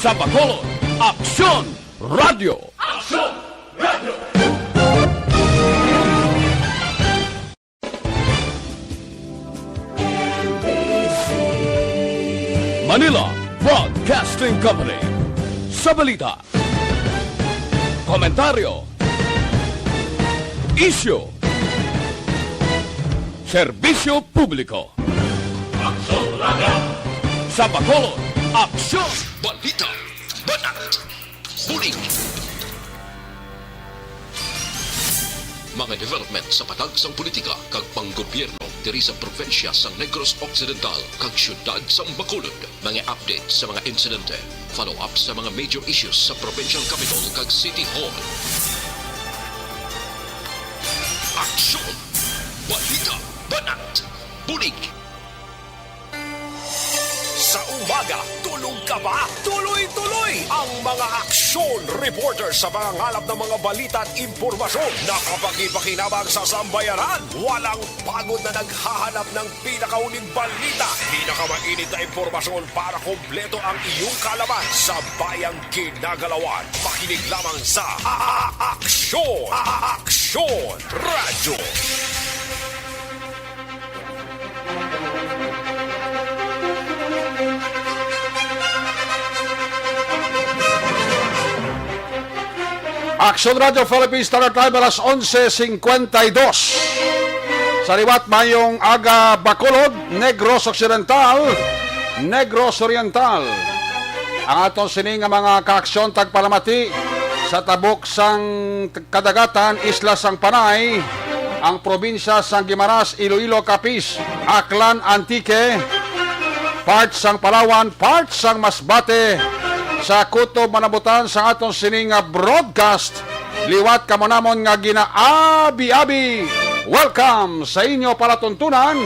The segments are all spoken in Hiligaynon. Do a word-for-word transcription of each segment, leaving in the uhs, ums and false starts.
Sa Bacolod, Aksyon Radyo. Aksyon Radyo. Manila Broadcasting Company. Sa balita, komentaryo, isyu, serbisyo publiko. Aksyon Radyo. Sa Bacolod, Aksyon. Balita, banat, bulig. Mga development sa patag sang politika kag panggobyerno diri sa probinsya sang Negros Occidental kag siyudad sang Bacolod. Mga update sa mga insidente, follow-up sa mga major issues sa provincial capital kag city hall. Aksyon! Balita! Banat! Bulig! Sa umaga, tulog ka ba? Tuloy-tuloy ang mga aksyon reporter sa pangangalap ng mga balita at impormasyon na kapakipakinabang sa sambayanan. Walang pagod na naghahanap ng pinakauling balita, pinakamainit na impormasyon para kompleto ang iyong kaalaman sa bayang ginagalawan. Makinig lamang sa A-, A-, Aksyon! A-, A-, Aksyon Radyo! Aksyon Radyo Philippines Standard Time, alas onse cincuenta y dos. Sa liwat, mayong aga, Bacolod, Negros Occidental, Negros Oriental. Ang aton sini nga mga kaaksyon tagpalamati sa tabok sang kadagatan, isla sang Panay, ang probinsya sang Guimaras, Iloilo, Capiz, Aklan, Antique, part sang Palawan, part sang Masbate, sa kutob manabutan sa aton sini nga broadcast. Liwat kamo namon nga ginaabi-abi. Welcome sa inyo palatuntunan,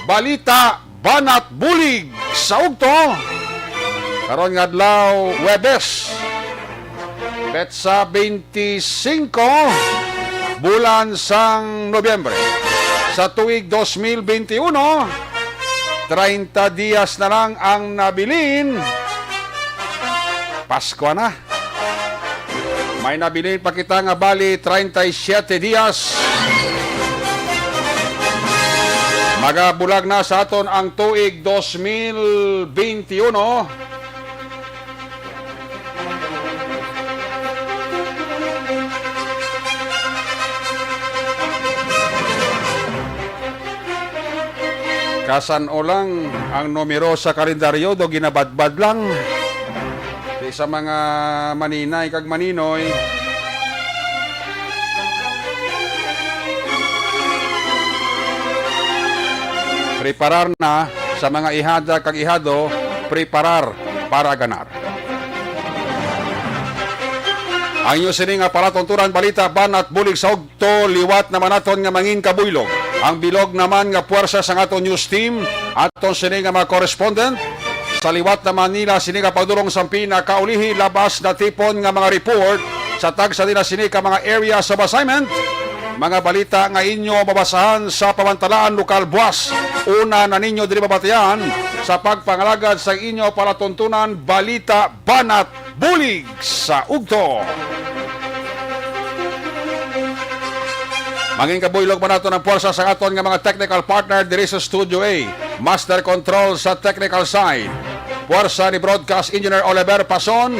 balita, banat, bulig sa ugto. Karon nga adlaw, Huwebes, petsa twenty-cinco, bulan sang Nobyembre, sa tuig dos mil benti uno, treinta dias na lang ang nabilin. Pasko na. May nabilin pa kita nga bali treinta y siete dias. Magabulag na sa aton ang tuig dos mil benti uno. Kasan-o lang ang numero sa kalendaryo, do ginabadbad lang. Di sa mga maninay kag maninoy, preparar na, sa mga ihada kag ihado, preparar para ganar. Ang inyo sini nga palatuntunan, balita, banat, bulig sa ugto, liwat naman naton nga mangin kabuylog. Ang bilog naman nga puwersa sang aton news team, aton sini nga mga correspondent. Sa liwat naman nila sini nga pagdulong sang pinakaulihi, labas natipon nga mga report sa tagsa nila sini ka mga areas of assignment. Mga balita nga inyo mabasahan sa pamantalaan lokal buas. Una na ninyo diri mabatian sa pagpangalagad sa inyo palatuntunan, balita, banat, bulig sa ugto. Mangin kabuylog man naton ang puwersa sa aton nga mga technical partner diri sa Studio A. Master Control sa technical side, puwersa ni Broadcast Engineer Oliver Pason.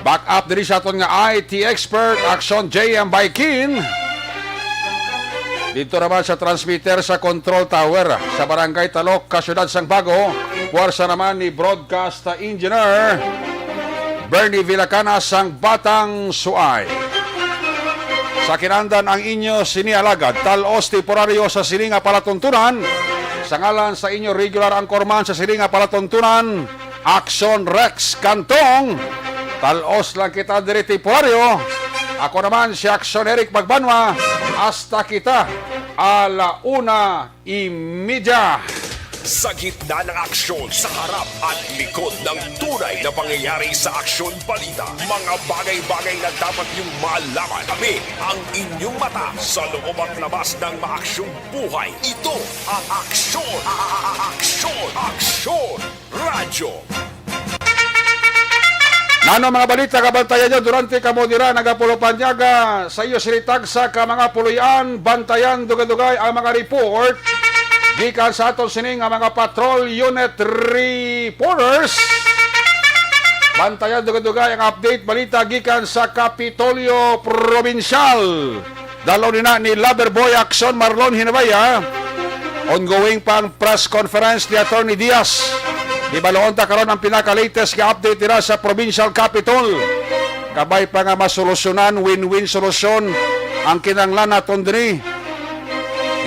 Back up diri sa aton nga I T expert, Action J M Baikin. Dito naman sa transmitter sa Control Tower sa Barangay Talok, Kasyudad sang Bago, puwersa naman ni Broadcast Engineer Bernie Villacana sang Batang Suay. Sa kinandan ang inyo sini alagad, tal-os temporaryo sa sini nga palatuntunan, sa ngalan sa inyo regular anchorman sa sini nga palatuntunan, Action Rex Cantong. Tal-os lang kita diri temporaryo. Ako naman si Action Eric Magbanwa. Hasta kita ala una y media. Sa gitna ng aksyon, sa harap at likod ng tunay na pangyayari sa Aksyon Balita, mga bagay-bagay na dapat niyong malaman. Kami ang inyong mata sa loob at labas ng maaksyong buhay. Ito ang Aksyon, Aksyon, Aksyon Radyo. Ano mga balita nga bantayan nyo durante kamo dira nagapulopanyaga sa iyo sini tagsa ka mga puloy-an? Bantayan dugay-dugay ang mga report gikan sa aton sini nga mga patrol unit reporters. Bantayan dugay-dugay ang update balita gikan sa Kapitolyo Probinsyal. Dal-on ina ni Loverboy Action Marlon Hinabaya. Ongoing pa ang press conference ni Attorney Diaz. Ibaluon ta karon ang pinaka-latest nga update dira sa provincial capitol. Kabay pa nga masolusyonan, win-win solusyon ang kinahanglan naton diri.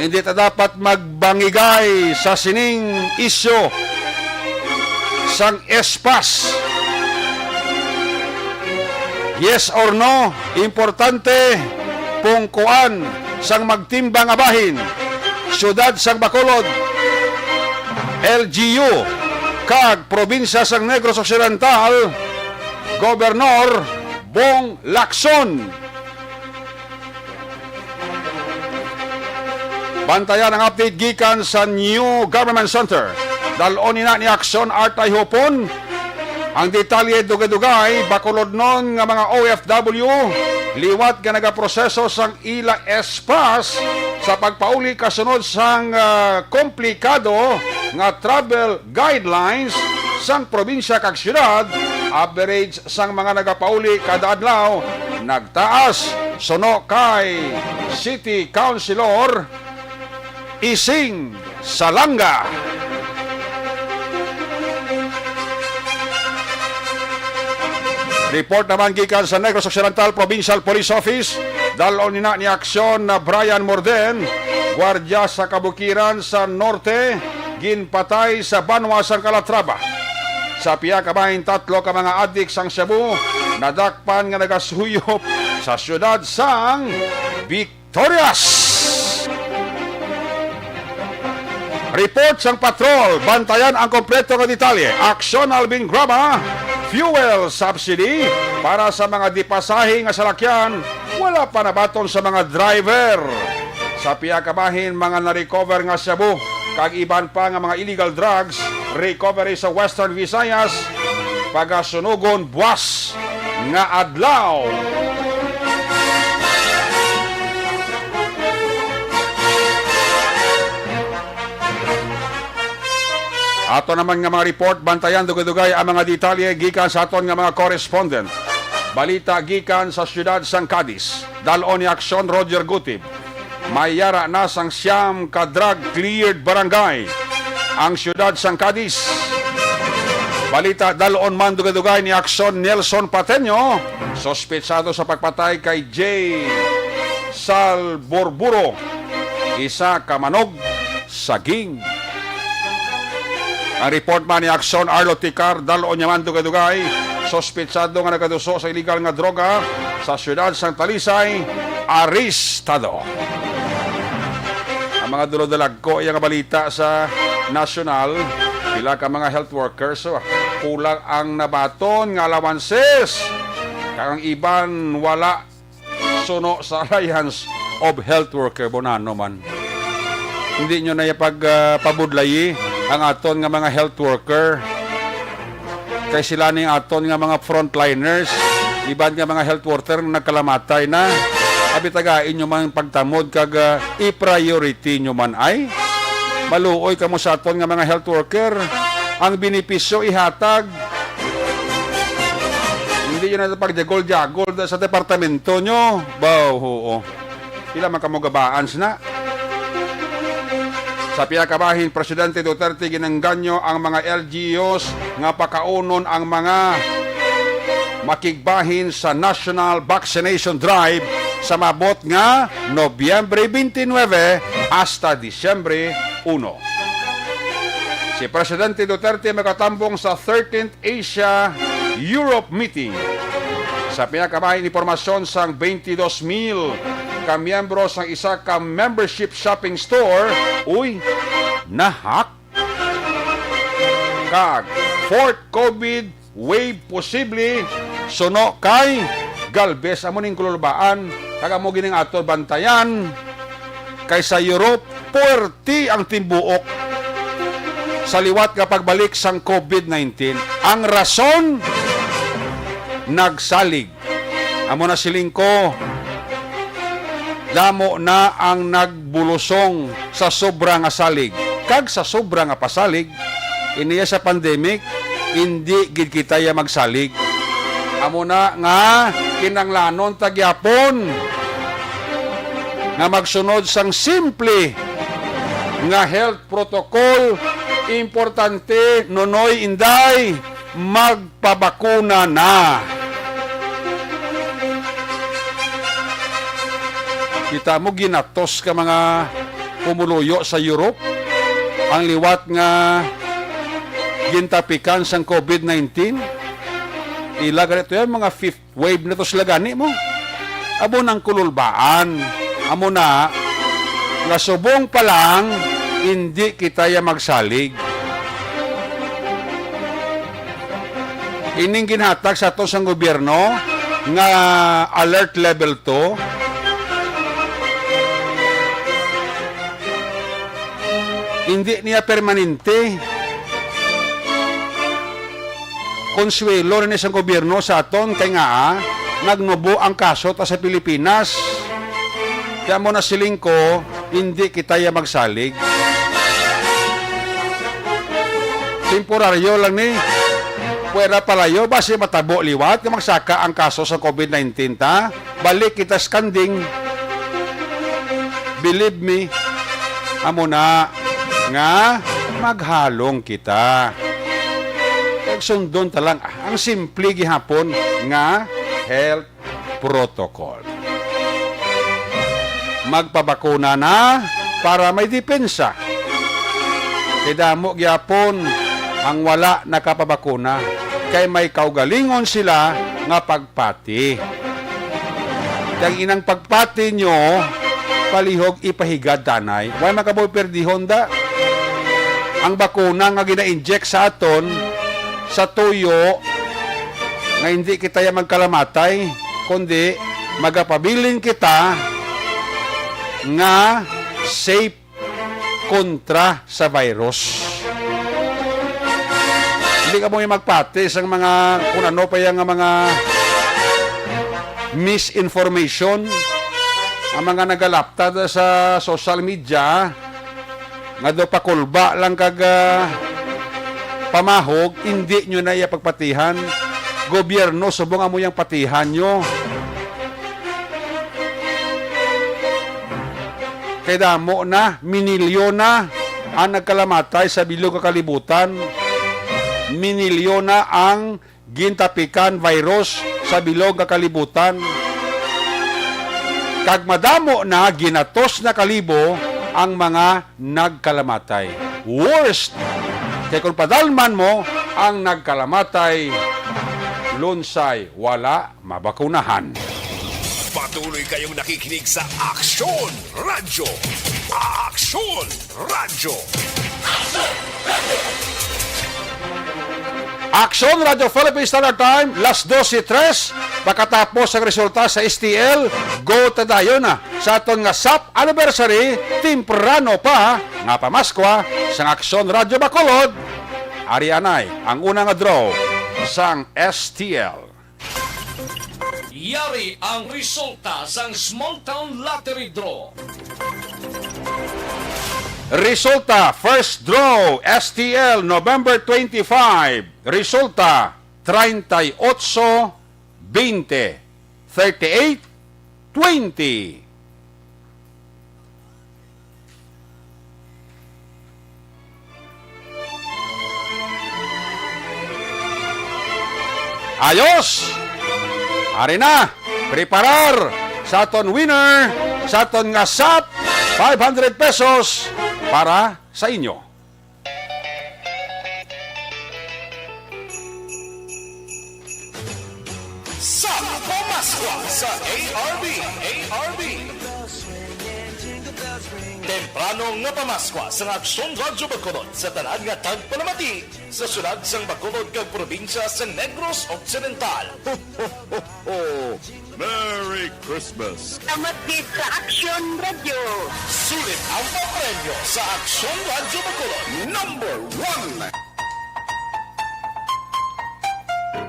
Hindi ta dapat magbangigay sa sining isyu sang espas. Yes or no? Importante, pungkuan sang magtimbang nga bahin, siyudad sang Bacolod, L G U, kag probinsya sang Negros Occidental, Gobernador Bong Lacson. Bantayan ang update gikan sa New Government Center. Dal-on ina ni Action Art Ayhupon ang detalye dugay-dugay, Bacolodnon nga mga O F W liwat nga nagaproseso sang ila espas sa pagpauli kasunod sang, ah, komplikado nga travel guidelines sang probinsya kag syudad. Average sang mga nagapauli kada adlaw nagtaas, suno kay City Councilor Ising Salanga. Report naman gikan sa Negros Occidental Provincial Police Office, dal-on ina ni aksyon na Brian Morden, gwardya sa kabukiran sa Norte, ginpatay sa banwa sang Calatrava. Sa pihak ka bahin, tatlo ka mga adik sang shabu nadakpan nga nagasuyop sa siyudad sang Victorias. Report sang patrol, bantayan ang kompleto nga detalye. Aksyon Alvin Grama, fuel subsidy para sa mga di pasahe nga salakyan, wala pa nabaton sa mga driver. Sa pihak ka bahin, mga na-recover nga shabu kag iban pa nga mga illegal drugs, recovery sa Western Visayas, pagasunugon buwas nga adlaw. Ato naman nga mga report, bantayan dugay-dugay ang mga detalye gikan sa aton nga mga correspondent. Balita gikan sa siyudad sang Cadiz. Dal-on ni Aksyon Roger Gutib. May yara na sang siyam ka drug-cleared barangay ang siyudad sang Cadiz. Balita, dal-on man dugay-dugay ni Aksyon Nelson Pateño, suspetsado sa pagpatay kay Jay Salborburo, isa ka manog saging. Ang report man ni Aksyon Arlo Ticar, dal-on niya man dugay-dugay, suspetsado nga nagaduso sa iligal nga droga sa siyudad sang Talisay, arestado. Ang mga dulodalagko iya nga balita sa nasyonal, pila ka mga health workers, oh, kulang ang nabaton nga allowances. Kag ang iban wala, suno sa Alliance of Health Worker, bonano man. Hindi nyo na ipag, ah, pabudlayi ang aton nga mga health worker. Kay sila ni aton nga mga frontliners, iban nga mga health worker nga nagkalamatay na. Abi, tagai nyo man pagtamod kag, ah, i-priority nyo man ay. Maluoy kamo sa aton nga mga health worker. Ang benepisyo ihatag. Hindi yun ang pagjagol-jagol da sa departamento nyo. Baw, oo. Pila man kamo gabaan sina? Sa pihak ka bahin, Presidente Duterte ginangganyo ang mga L G Us nga pakaunon ang mga makigbahin sa National Vaccination Drive sa maabot nga Nobyembre twenty-nine hasta Disyembre uno. Si Presidente Duterte makatambong sa thirteenth Asia-Europe Meeting. Sa pinakabahin impormasyon sang twenty-two mil ka miyembro sang isa ka membership shopping store, uy, na-hack. Kag fourth COVID wave posible, suno kay Galvez. Amo ning kululbaan, kag amo gining ato bantayan. Kay sa Europe, puwerte ang timbuok sa liwat nga pagbalik sang COVID nineteen. Ang rason, nagsalig. Amo na siling ko, damo na ang nagbulusong sa sobra nga salig, kag sa sobra nga pasalig, iniya sa pandemic, indi gid kita ya magsalig. Amo na nga kinanglanon ta gyapon nga magsunod sang simple nga health protocol. Importante, Nonoy, Inday, magpabakuna na. Kita mo, ginatos ka mga pumuluyo sa Europe, ang liwat nga gintapikan sang covid nineteen. Ila ganito yan, mga fifth wave na to sila gani mo. Abo nang kululbaan. Amo na, nga subong pa lang, hindi kita ya magsalig. Ining ginhatag sa ato sang gobyerno nga alert level two, hindi niya permanente. Konsuwelo rin sang gobyerno sa aton kay nga, ah, nagnubo ang kaso ta sa Pilipinas. Kaya mo na siling ko, hindi kita ya magsalig. Temporaryo lang ni. Pwera palayo, basi matabo liwat nga magsaka ang kaso sa covid nineteen ta. Balik kita sa kanding. Believe me, amo na nga maghalong kita. Kag sundon ta lang ang simple gihapon nga health protocol. Magpabakuna na para may depensa. Kay damo gyapon ang wala nakapabakuna, kay may kaugalingon sila nga pagpati. Kay ang inang pagpati nyo, palihog ipahigad tanay. Way makaboy perdihon da. Ang bakuna nga gina-inject sa aton, sa tuyo, nga hindi kita ya magkalamatay, kundi magapabilin kita nga safe kontra sa virus. Hindi ka mo yung magpati sa mga kung ano pa yung mga misinformation, ang mga nagalaptad sa social media, nga daw pakulba lang kag, ah, pamahog, hindi nyo na iya pagpatihan. Gobyerno, subong amo yang patihan nyo. Kay damo na, minilyon na ang nagkalamatay sa bilog nga kalibutan. Minilyon na ang gintapikan virus sa bilog nga kalibutan. Kag madamo na, ginatos na kalibo ang mga nagkalamatay. Worst! Kay kung padalman mo ang nagkalamatay, lunsay wala mabakunahan. Patuloy kayong nakikinig sa Aksyon Radyo. Aksyon Radyo. Aksyon Radyo Philippine Standard Time, las dose tres, pagkatapos ang resulta sa S T L, go ta dayon na sa aton nga sap anniversary, temprano pa nga pamaskwa sang Aksyon Radyo Bacolod. Ari anay ang una nga draw sang S T L. Yari ang resulta sang Small Town Lottery Draw. Resulta, first draw, S T L, November twenty-five. Resulta, treinta y ocho, veinte, thirty-eight, twenty. Ayos! Ari na, preparar sa aton winner, sa aton nga sap, five hundred pesos para sa inyo. Sa Pamaskwa sa A R B, A R B. Temprano nga pamaskwa sa Aksyon Radyo Bacolod sa tanan nga tagpalamati sa syudad sang Bacolod kag probinsya sa Negros Occidental. Ho, ho, ho, ho! Merry Christmas! Salamat gid sa Aksyon Radyo. Sulit ang papremyo sa Aksyon Radyo Bacolod, number one.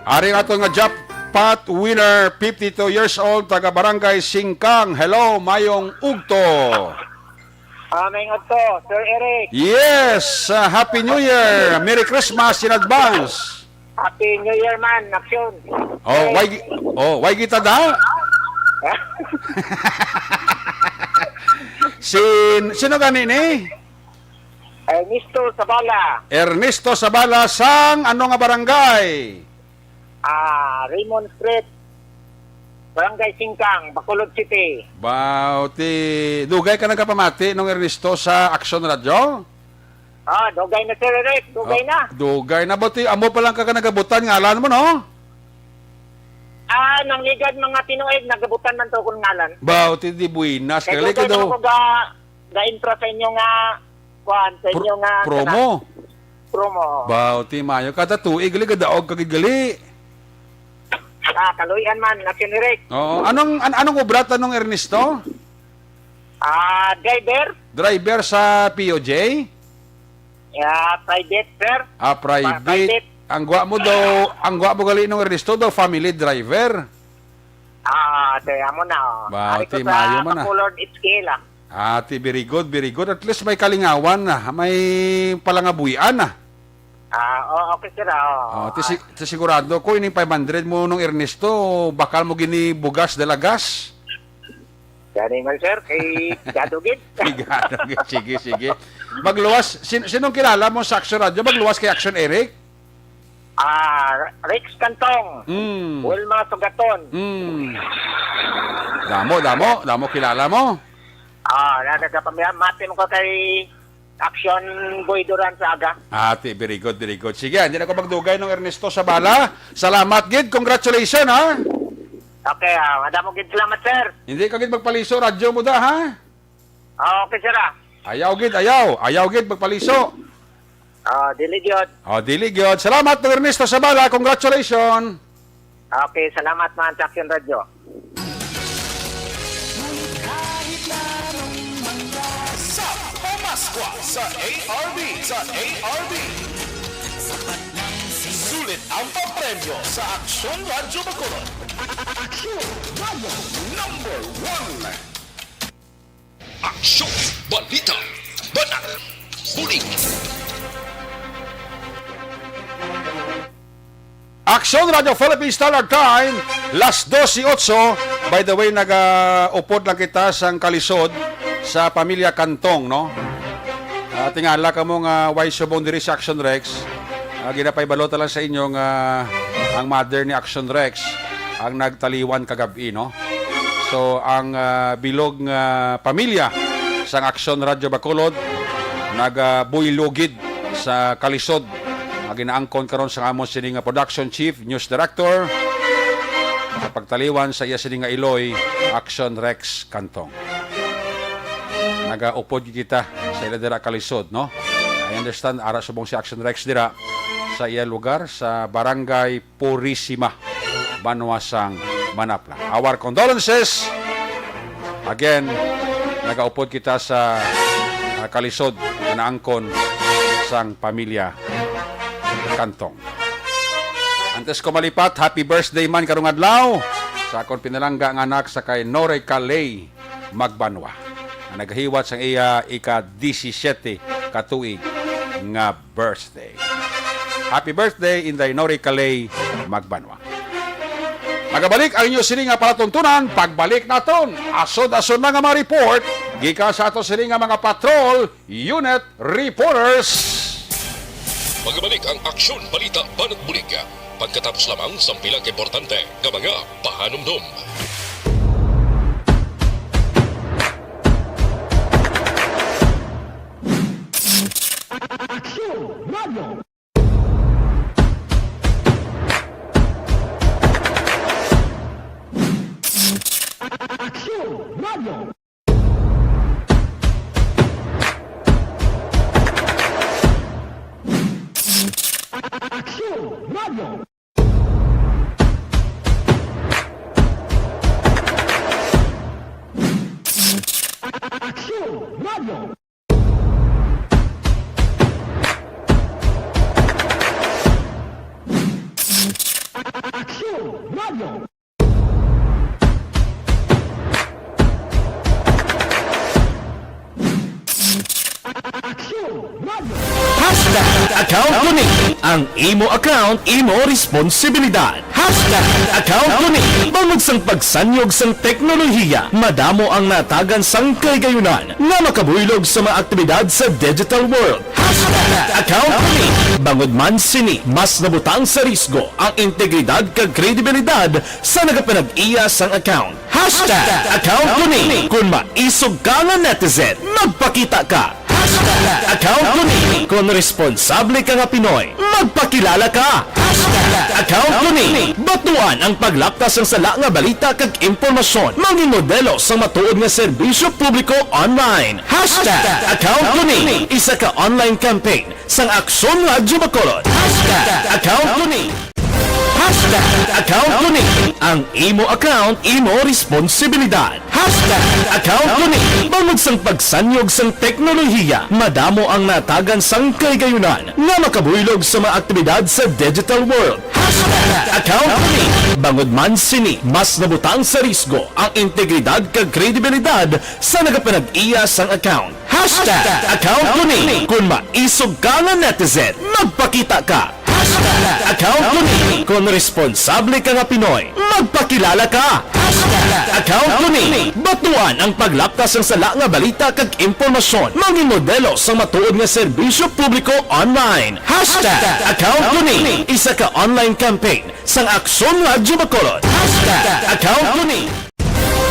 Ari ato nga jap-, Pat Wiener, fifty-two years old, taga Barangay Singkang. Hello, mayong ugto. Ah, mayong ugto, Sir Eric. Yes, ah, Happy New Year. Merry Christmas in advance. Happy New Year man, Aksyon. Oh, why gi-, oh, why kita da? Sin, sino gani ni? Ernesto Sabala. Ernesto Sabala sang ano nga barangay? Ah, Raymond Street, Barangay Singkang, Bacolod City. Baw, ti, dugay ka nagapamati nung Ernesto sa Action Radio? Ah, dugay na, Sir Eric. Dugay Ah, na. Dugay na. Baw, ti, amo pa lang ka, ka nagabutan, ngalan mo, no? Ah, nang ligad mga tinuig, nagabutan man to akong ngalan. Baw, ti, di buenas. Kay kagaling dugay ka, no? Naman ko ga, ga-intro sa inyo nga, kuan, sa Pro-, inyo nga promo. Kana-, promo. Baw, ti, mayo. Kada tuig, gali, gadaog ka gid gali. Ah, kaluy-an man, Action Eric. Oo. Anong, an-, anong obra ta nung Ernesto? Ah, driver. Driver sa P O J? Yeah, private, sir. Ah, private. Pa-, private. Ang gwa mo daw, ang gwa mo gali nung Ernesto daw, family driver. Ah, te, amo na, oh. Ba, Ari ko ti sa mayo man, ah. Bacolod, H K L, ah. Ah, ti, very good, very good. At least may kalingawan na, may palangabuhian na. Ah, oh, okay, sir, ah, oh. Oh, ti si-, Ah. ti sigurado ko, ining five hundred mo nung Ernesto, bakal mo ginibugas dalagas. Gani man, sir, kay gado gid. Kay gado gid. Sige, sige. Magluwas, sin-, sinong kilala mo sa Action Radio? Magluwas kay Action Eric? Ah, Rex Cantong. Mm. Wilma Sugaton. Mm. Damo, damo, damo kilala mo. Ah, na-, nagapamati mo ko kay Action Boy Duran sa aga. Ati, very good, very good. Sige, hindi na ko magdugay nung Ernesto Sabala. Salamat gid, congratulations, ha? Okay, ah, madamo gid salamat, sir. Hindi ka gid magpaliso, radyo mo da, ha? Ah, okay, sir, ah. Ayaw gid, ayaw. Ayaw gid magpaliso. Ah, dili gyud. Oh, dili gyud. Salamat, Ernesto Sabala. Congratulations. Okay, salamat man sa Action Radio. Sa Pamaskwa sa A R B, sa A R B. Sulit ang papremyo sa Aksyon Radyo Bacolod. Aksyon Radyo number one. Aksyon, balita, banat, bulig. Aksyon Radio Philippine Standard Time, las dos y ocho. By the way, nagaupod lang kita sang kalisod sa pamilya Cantong, no? Ah, tingala kamo nga way subong diri sa Action Rex. Ah, ginapahibalo ta lang sa inyo nga ang mother ni Action Rex ang nagtaliwan kagab-i, no? So, ang, ah, bilog nga pamilya sang Action Radio Bacolod nagabuylogid sa kalisod nga ginaangkon karon sang amon sini nga production chief, news director, sa pagtaliwan sa iya sini nga iloy, Action Rex Cantong. Nagaupod kita sa ila dira kalisod, no? I understand, ara subong si Action Rex dira sa iya lugar sa Barangay Purisima, banwa sang Manapla. Our condolences. Again, nagaupod kita sa, ah, kalisod nga naangkon sang pamilya Cantong. Antes ko malipat, happy birthday man karong adlaw sa akon pinalangga nga anak sa kay Nore Kaley Magbanwa, nga nagahiwat sang iya ika-disisiete ka tuig nga birthday. Happy birthday, Inday Nori Kaley Magbanwa. Magabalik ang inyo sini nga palatuntunan, pagbalik naton. Asod-asod na nga mga report gikan sa ato sini nga mga patrol unit reporters. Magabalik ang Aksyon, Balita, Banat Bulig pagkatapos lamang sang pila ka importante nga mga pahanumdom. Aksyon Radio. Aksyon Radio. Aksyon Radio. Aksyon Radio. Aksyon Radio. Aksyon Radio. Hashtag account ko ni. Ang imo account, imo responsibilidad. Hashtag account ko ni. Bangod sang pagsanyog sang teknolohiya, madamo ang natagan sang kahigayunan nga makabuylog sa mga aktibidad sa digital world. Hashtag account ko ni. Bangod man sini, mas nabutang sa risgo ang integridad kag kredibilidad sa nagapanag-iya sang account. Hashtag account ko ni. Kon maisog ka nga netizen, magpakita ka. Hashtag account ko ni. Kon responsable ka nga Pinoy, magpakilala ka. Hashtag account ko ni. Batuan ang paglapkas sang sala nga balita kag impormasyon. Mangin modelo sang matuod nga serbisyo publiko online. Hashtag account ko ni. Isa ka online campaign sang Aksyon Radyo Bacolod. Hashtag account ko ni. Hashtag account ko ni. Ang imo account, imo responsibilidad. Hashtag account ko ni. Bangod sang pagsanyog sang teknolohiya, madamo ang natagan sang kahigayunan nga makabuylog sa mga aktibidad sa digital world. Hashtag account ko ni. Bangod man sini, mas nabutang sa risgo ang integridad kag kredibilidad sa nagapanag-iya sang account. Hashtag account ko ni. Kon maisog ka nga netizen, magpakita ka. Hashtag account ko ni. Kon responsable ka nga Pinoy, magpakilala ka. Hashtag account ko ni. Batuan ang paglapkas sang sala nga balita kag impormasyon. Mangin modelo sang matuod nga serbisyo publiko online. Hashtag account ko ni. Isa ka online campaign sang Aksyon Radyo Bacolod. Hashtag account ko ni.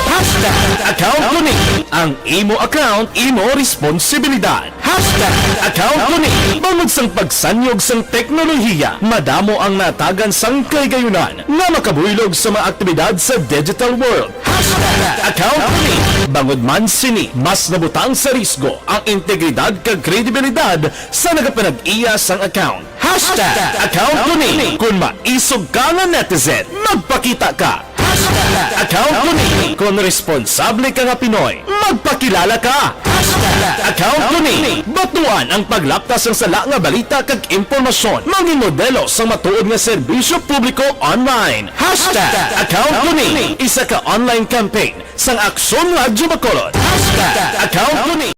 Hashtag account ko ni. Ang imo account, imo responsibilidad. Hashtag account ko ni. Bangod sang pagsanyog sang teknolohiya, madamo ang natagan sang kahigayunan nga makabuylog sa mga aktibidad sa digital world. Hashtag account ko ni. Bangod man sini, mas nabutang sa risgo ang integridad kag kredibilidad sa nagapanag-iya sang account. Hashtag account ko ni. Kon maisog ka nga netizen, magpakita ka. Hashtag account ko ni. Kon responsable ka nga Pinoy, magpakilala ka. Hashtag account ko ni. Batuan ang paglapkas sang sala nga balita kag impormasyon. Mangin modelo sang matuod nga serbisyo publiko online. Hashtag account ko ni. Isa ka online campaign sang Aksyon Radyo Bacolod. Hashtag account ko ni.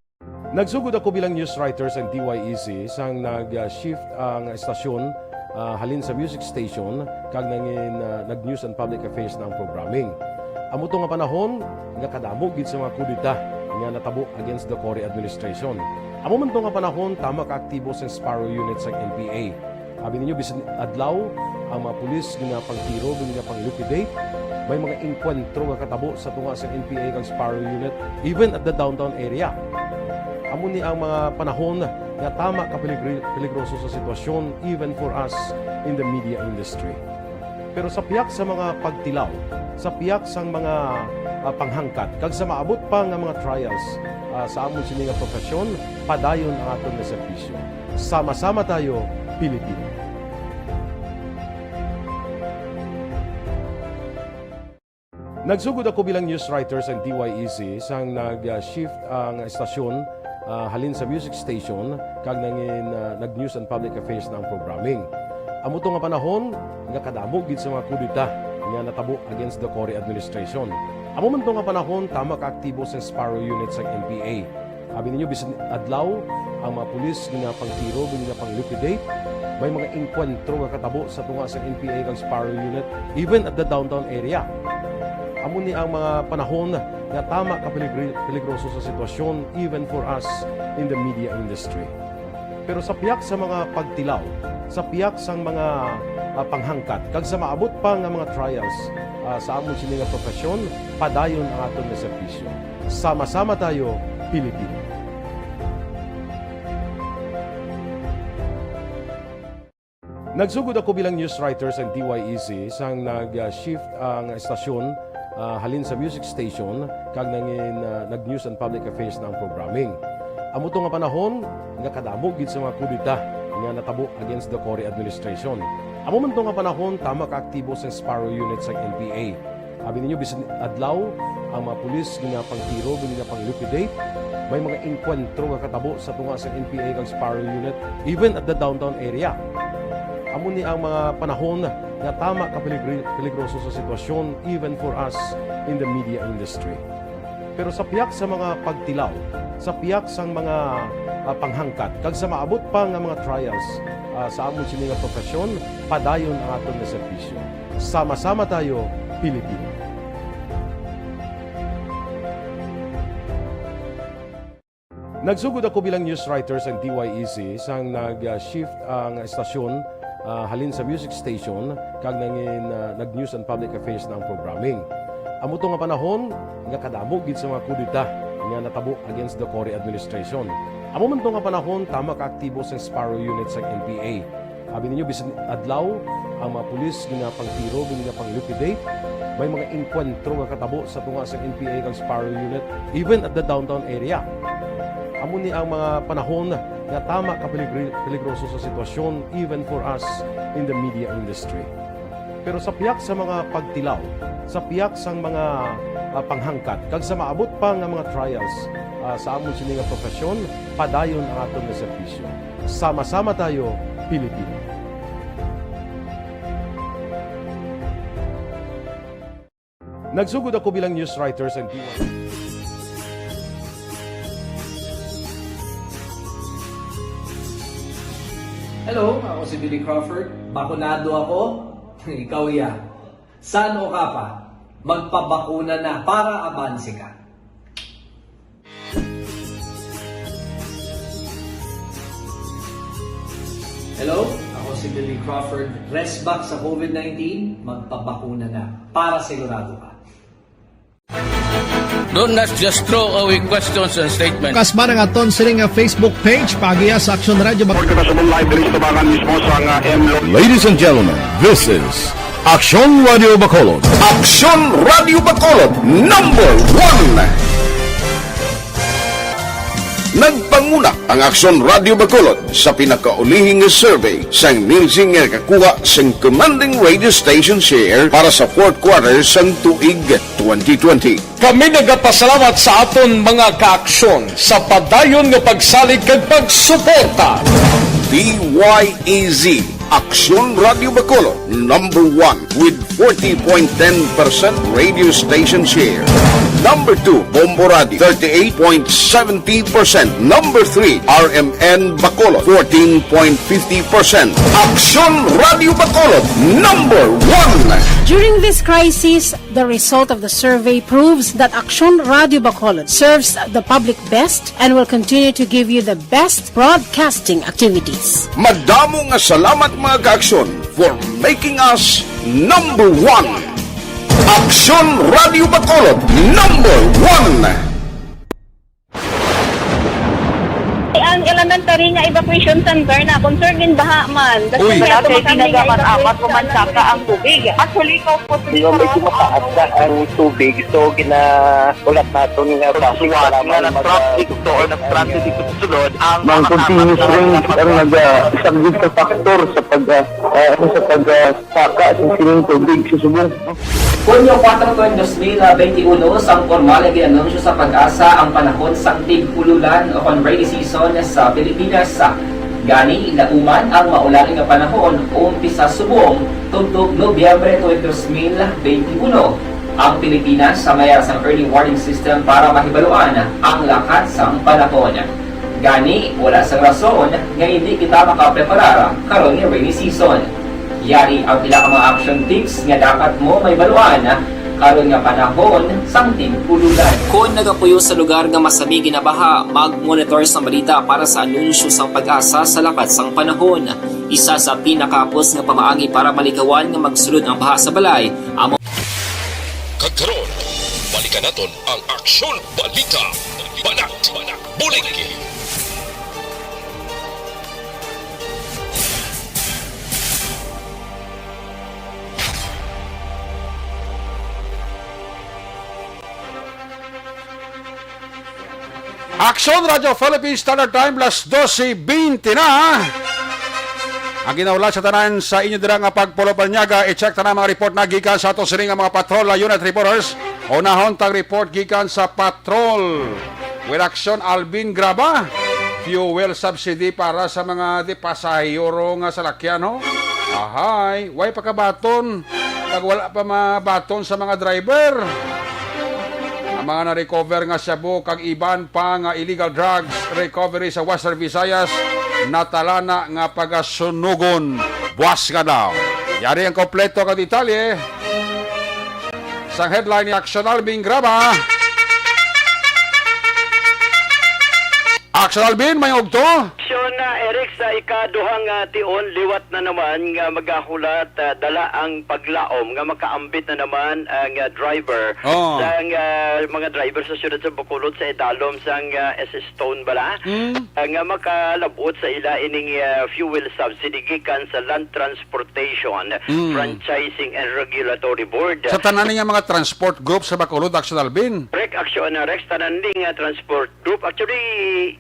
Nagsugod ako bilang news writer sa D Y E C sang nag-shift ang estasyon, ah, halin sa music station kag nangin, ah, nag-news and public affairs na ang programming. Amo to nga panahon nga kadamo gid sa mga kudeta nga natabo against the Cory administration. Amo man to nga panahon tama ka aktibo sang Sparrow Unit sang N P A. Abi ninyo, bisan adlaw, ang mga pulis ginapangtiro, ginapang-liquidate. May mga engkwentro nga katabo sa tunga sa N P A kag Sparrow Unit, even at the downtown area. Amo ni ang mga panahon nga tama ka peligri-, peligroso sa sitwasyon, even for us in the media industry. Pero sa piyak sa mga pagtilaw, sa piyak sang mga, ah, panghangkat, kag sa maabot pa nga mga trials, ah, sa amon sini nga profesyon, padayon ang aton nga serbisyo. Sama-sama tayo, Pilipino. Nagsugod ako bilang news writer sa D Y E C sang nag-shift ang estasyon, ah, halin sa music station kag nangin, ah, nag-news and public affairs na ang programming. Amo to nga panahon nga kadamo gid sa mga kudeta nga natabo against the Cory administration. Amo man to nga panahon tama ka aktibo sang Sparrow Unit sang N P A. Abi ninyo, bisan adlaw, ang mga pulis ginapangtiro, ginapang-liquidate. May mga engkwentro nga katabo sa tunga sa N P A kag Sparrow Unit, even at the downtown area. Amo ni ang mga panahon nga tama ka peligri-, peligroso sa sitwasyon, even for us in the media industry. Pero sa piyak sa mga pagtilaw, sa piyak sang mga, ah, panghangkat, kag sa maabot pa nga mga trials, ah, sa amon sini nga profesyon, padayon ang aton nga serbisyo. Sama-sama tayo, Pilipino. Nagsugod ako bilang news writer sa D Y E C sang nag-shift ang estasyon, ah, halin sa music station kag nangin, ah, nag-news and public affairs na ang programming. Amo to nga panahon nga kadamo gid sa mga kudeta nga natabo against the Cory administration. Amo man to nga panahon tama ka aktibo sang Sparrow Unit sang N P A. Abi ninyo, bisan adlaw, ang mga pulis ginapangtiro, ginapang-liquidate. May mga engkwentro nga katabo sa tunga sa N P A kag Sparrow Unit, even at the downtown area. Amo ni ang mga panahon nga tama ka peligri-, peligroso sa sitwasyon, even for us in the media industry. Pero sa pihak sa mga pagtilaw, sa pihak sang mga, ah, panghangkat, kag sa maabot pa nga mga trials, ah, sa amon sini nga profesyon, padayon ang aton nga serbisyo. Sama-sama tayo, Pilipino. Nagsugod ako bilang news writer sa T Y E C sang nag-shift ang estasyon, ah, halin sa music station kag nangin, ah, nag-news and public affairs na ang programming. Amo to nga panahon nga kadamo gid sa mga kudeta nga natabo against the Cory administration. Amo man to nga panahon tama ka aktibo sang Sparrow Unit sa N P A. Abi ninyo, bisan adlaw, ang mga pulis ginapangtiro, ginapang-liquidate. May mga engkwentro nga katabo sa tunga sa N P A kag Sparrow Unit, even at the downtown area. Amo ni ang mga panahon nga tama ka peligri-, peligroso sa sitwasyon, even for us in the media industry. Pero sa pihak sa mga pagtilaw, sa pihak sang mga, ah, panghangkat, kag sa maabot pa nga mga trials, ah, sa amon sini nga profesyon, padayon ang aton nga serbisyo. Sama-sama tayo, Pilipino. Nagsugod ako bilang news writer sa T Y. Hello, ako si Billy Crawford. Bakunado ako. Ikaw, ya. San-o ka pa? Magpabakuna na para abanse ka. Hello, ako si Billy Crawford. Rest back sa COVID nineteen, magpabakuna na para sigurado ka. Do not just throw away questions and statements. Kasman ang aton sini nga Facebook page, paagiha sa Aksyon Radio Bacolod. Report ka sa live diri sa tubangan mismo sa nga M L O. Ladies and gentlemen, this is Aksyon Radio Bacolod. Aksyon Radio Bacolod, number one. Nagpanguna ang Aksyon Radio Bacolod sa pinakaulihi nga survey sang Nielsen nga nakakuha sang commanding radio station share para sa fourth quarter sang tuig twenty twenty. Kami nagapasalamat sa aton mga kaaksyon sa padayon nga pagsalig kag pagsuporta. D Y E Z, Aksyon Radio Bacolod, number one with forty point ten percent radio station share. Number two, Bombo Radio, thirty-eight point seventy percent. Number three, R M N Bacolod, fourteen point fifty percent. Aksyon Radio Bacolod, number one. During this crisis, the result of the survey proves that Aksyon Radio Bacolod serves the public best and will continue to give you the best broadcasting activities. Madamo nga salamat, mga kaaksyon, for making us number one. Aksyon Radio Bacolod, number one. Ang elementary nga evacuation center na concern in baha man. Uy. Wala kay ginagaman apat o mansaka ang tubig. Actually, ikaw po, medyo mataas na ang tubig. So, gina-, ulat naton nga basic nga lamang nag-, nag-transit ito sulod ang mga continuous rain ang nag-, ah, isang sa factor sa pag-, ah, ah, ano, sa pag-, ah, saka sa sining tubig sa subong. Hunyo kuwatro tuig dos mil benti uno, sang pormal nga gin-anunsyo sa PAGASA ang panahon sang tig-ululan o kon rainy season sa Pilipinas. Gani, nauman ang maulan nga panahon umpisa subong tubtob Nobyembre tuig dos mil benti uno. Ang Pilipinas sa may ara sang early warning system para mahibaluan ang lakat sang panahon. Gani, wala sang rason nga hindi kita makapreparar karon nga rainy season. Yari ang pila ka mga action tips nga dapat mo mahibaluan karon nga panahon sang tig-ululan. Kon nagapuyo sa lugar nga masami ginabaha, mag-monitor sa balita para sa anunsyo sang PAGASA sa lakat sang panahon. Isa sa pinakahapos nga pamaagi para malikawan nga magsulod ang baha sa balay amo. Kag karon, balikan naton ang Aksyon Balita. Banat, Banat, Bulig. Aksyon Radio Philippines Standard Time, las dose bente na. Ang ginahulat sa tanan sa inyo dira nga pagpulop-anyaga, i-check tanan mga report na gikan sa ato sini nga mga patrol unit reporters. Unahon tang report gikan sa patrol. With action, Alvin Graba. Fuel subsidy para sa mga di pasahero nga salakyan, ho? Ahay, way pagkabaton pag wala pa mabaton sa mga driver. Ang mga na-recover nga shabu kag iban pa nga illegal drugs recovery sa Western Visayas, natalana nga pagasunugon. Buwas nga daw. Yari ang kompleto nga detalye sang headline ni Action Alvin Graba. Action Alvin, may ugto? Aksyon na, Eric, sa ikaduhang, ah, tion, liwat na naman nga magahulat, ah, dala ang paglaom nga makaambit na naman ang, ah, driver Oh. sang, ah, mga driver sa siyudad sa Bacolod sa idalom sang, ah, S S Stone bala, Mm. ah, nga makalabot sa ila ining, ah, fuel subsidy gikan sa Land Transportation Mm. Franchising and Regulatory Board. Sa tanan nga mga transport group sa Bacolod, Action Alvin? Correct, Aksyon na, Rex, tanan ni nga transport group. Actually,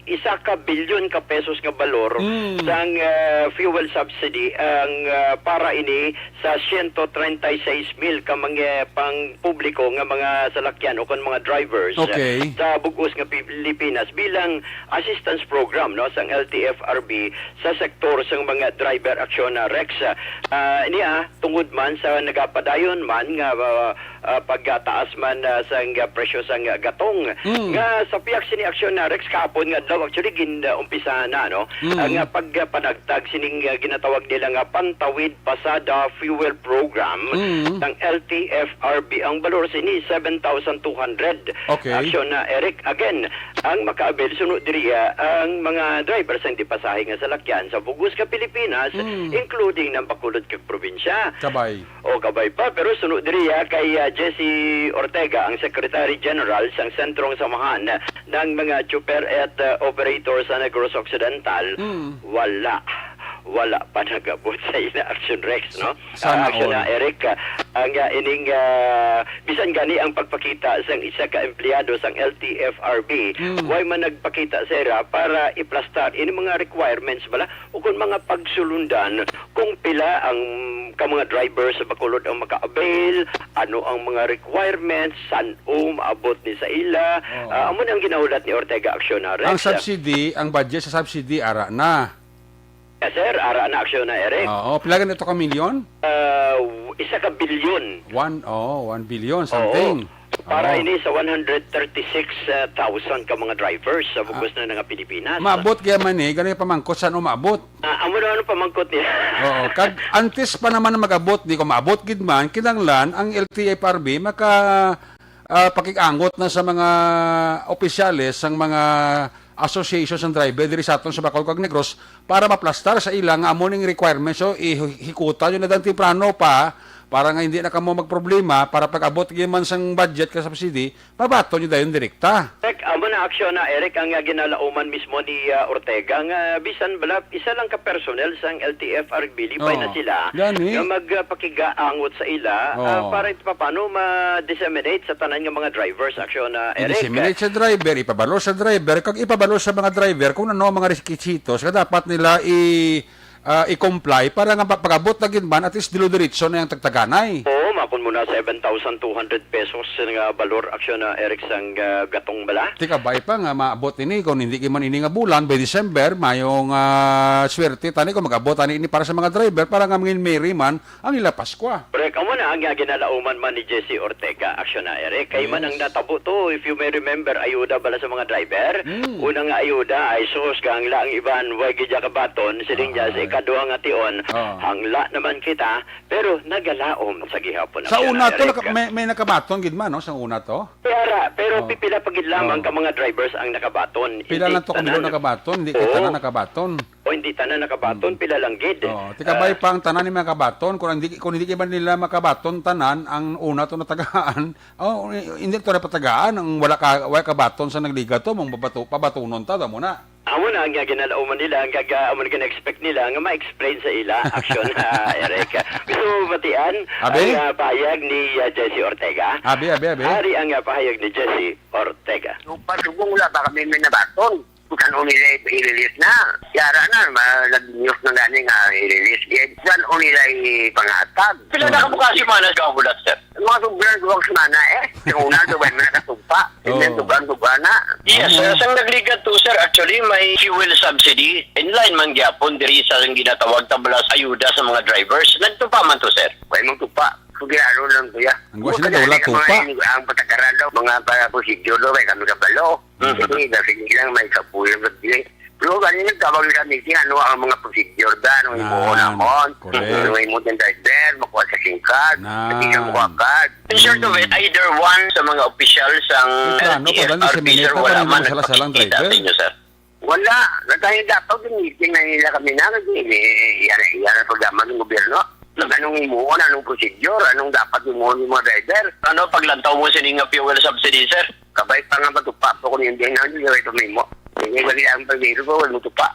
isa ka bilyon ka pesos nga balor Mm. sang, ah, fuel subsidy ang, ah, para ini sa siyento treinta y seis mil ka mga pangpubliko nga mga salakyan o kon mga drivers Okay. sa bug-os nga Pilipinas bilang assistance program, no, sang L T F R B sa sektor sang mga driver, Aksyon na, Rex. Ah, niya, tungod man sa nagapadayon man nga, ah, ah, pagtaas man, ah, sang, ah, presyo sang, ah, gatong. Mm. Nga sa pihak sini, Aksyon na, Rex, kahapon nga daw actually gin, ah, umpisa na, no? Mm. Ang, ah, pagpanagtag sining, ah, ginatawag nila nga Pantawid Pasada Fuel Program Mm. ng L T F R B. Ang balor sini seven thousand two hundred. Okay. Aksyon na, Eric, again, ang makaabel suno diriya ang mga driver sang di pasahe nga salakyan sa bug-os ka Pilipinas, Mm. including ng Bacolod kag probinsya. Kabay. O, kabay pa, pero suno diriya kay, ah, Jesse Ortega, ang Secretary General sang Sentrong Samahan ng mga Chopper at, ah, Operator sa Negros Occidental, Mm. wala. Wala pa nagabot sa ila, Action Rex, no? Sana Ah, Action all. na, Eric, ah, ang, ah, ining, ah, bisan gani ang pagpakita sang isa ka empleyado sang L T F R B, Mm. way man nagpakita sa ira para iplastar ini mga requirements bala o kung mga pagsulundan kung pila ang ka mga driver sa Bacolod ang maka-avail, ano ang mga requirements, san-o maabot ni sa ila. Oo. Ah, amo na ang ginahulat ni Ortega Action na, Rex. Ang subsidy, ang budget sa subsidy, ara na. Yes, sir. Ara na, Action na, Eric. Oo. Pila ganito ka milyon? Ah, w- isa ka bilyon. One, oh, one billion Oo. something. Para Oo. ini sa one hundred thirty-six thousand ka mga drivers sa bug-os Ah. na nga Pilipinas. Maabot kaya man eh, ganun yung pamangkot, saan umabot? Ah, amo na ano pamangkot niya? Oo, kag antes pa naman na mag-abot, di ko maabot gid man, kinahanglan ang L T F R B maka, ah, pakig-angot na sa mga opisyales sang mga association sang driver diri sa aton sa Bacolod kag Negros para maplastar sa ila nga amo ning requirements. So, ihikutan nyo na dan temprano pa para nga hindi na kamo magproblema para pag-abot gyud man sang budget ka subsidy, mabaton nyo dayon direkta. Correct. Amo na aksyon na, Eric, ang, ah, ginalauman mismo ni, ah, Ortega nga bisan bala isa lang ka personnel sang L T F R B, lipay na Oo. sila Gani. nga magpakigaangot sa ila, ah, Oo. para ito paano ma-disseminate sa tanan nga mga drivers, aksyon na, Eric. I-disseminate sa driver, ipabalo sa driver, kag ipabalo sa mga driver kung ano ang mga requisitos nga dapat nila i-, ah, i-comply para nga pa-, pag-abot na gid man, at least dilo-diretso na yung tagtaganay. Oo, makon mo na seven thousand two hundred pesos nga balor, aksyon na, Eric, sang, ah, gatong bala. Tikabay pa nga maabot ini kung hindi man ini nga bulan, by December, mayong, ah, swerte tani kung mag-abot tani ini para sa mga driver para nga mangin merry man ang ila Paskwa. Correct. Amo na ang, ah, ginalauman man ni Jesse Ortega, aksyon na, Eric. Kay man ang Yes. natabo to, if you may remember, ayuda bala sa mga driver. Mm. Una nga ayuda ay sus, kahangla ang iban, way gid ya kabaton, siling niya sa Ah, ay. ikaduha nga tion, Ah. hangla naman kita, pero nagalaom sa gihapon ang Sa una to, Eric. naka-, may, may nakabaton gid man, no? Sa una to? Kaya ra, pero Oh. pipila pa gid lamang Oh. ka mga drivers ang nakabaton. Pila Hindi lang to ka milyon tanan. nakabaton? Hindi kay Oo. tanan nakabaton. O, hindi tanan nakabaton, Mm. pila lang gid. Oh, tikabay Ah. pa ang tanan ni makabaton. Kung hindi, kung hindi man nila makabaton tanan, ang una to natagaan, oh, hindi to na patagaan. Ang wala ka, wala kabaton sa nagliga to, mong pabato-, pabatunon ta, damo na. Amo na ang ginalauman nila, ang gaga, amo na gina-expect nila nga ma-explain sa ila, action, ah, Eric. Gusto mo batian Abi? ang, ah, pahayag ni, ah, Jesse Ortega? Abi, abi, abi. Ari ang, ah, pahayag ni Jesse Ortega. So, pa, subong wala pa kami may nabaton. Kung saan nila i-release na. Yara na, ma-, nag-news na gani nga i-release. Yan, saan nila ipangatag? Pila na Oh. ka bukas semana sa ambulan, sir? Mga sobrang duwang semana, eh. Yung una, duwag na kasub-, Pa, tingnan, oh, tugan-tugan na. Yes, ano? Uh, sang nagligad to, sir, actually, may fuel subsidy. In line man gyapon diri sa ginatawag ta bala sa ayuda sa mga drivers. Nagtupa man to, sir. Way magtupa. Kung ginano lang, kuya. Ang gusto nila, wala tupa. Ang patakaran daw, mga para procedure daw, may kami kabalo. Mhm. Kasi, kasi nilang may kapuyo, pero gani nagtawag nila meeting, ano ang mga procedure da, ano ang imuha namon, correct, ano ang imuha ng driver, makuha sa SIM card, nan, hindi siya makuha card. In short of it, either one sa mga opisyal sang L T F R B, sir, wala man nagpakita sa inyo, sir. Wala. Nagkahit dapat yung meeting na nila kami na, kasi ini, yan, yan ang programa ng gobyerno. Nag-anong imuha, anong procedure, anong dapat imuha ng mga driver. Ano, paglantaw mo sini nga fuel subsidy, sir? Kabay pa nga matupa po kung hindi na hindi na ito mimo. Hindi bali ang pagdiro ko, wala matupa.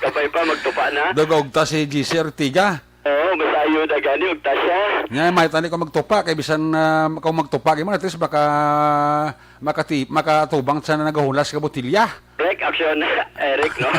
Kabay pa, magtupa na. Dugog ta si G C Ortega. Oo, masayo na gani, ugta siya. Nya, may tani ko magtupa, kay bisan, ah, kung magtupa, kay man, at least baka, makati-, makatubang sa nagahulas ka botilya. Correct, action, Eric, no?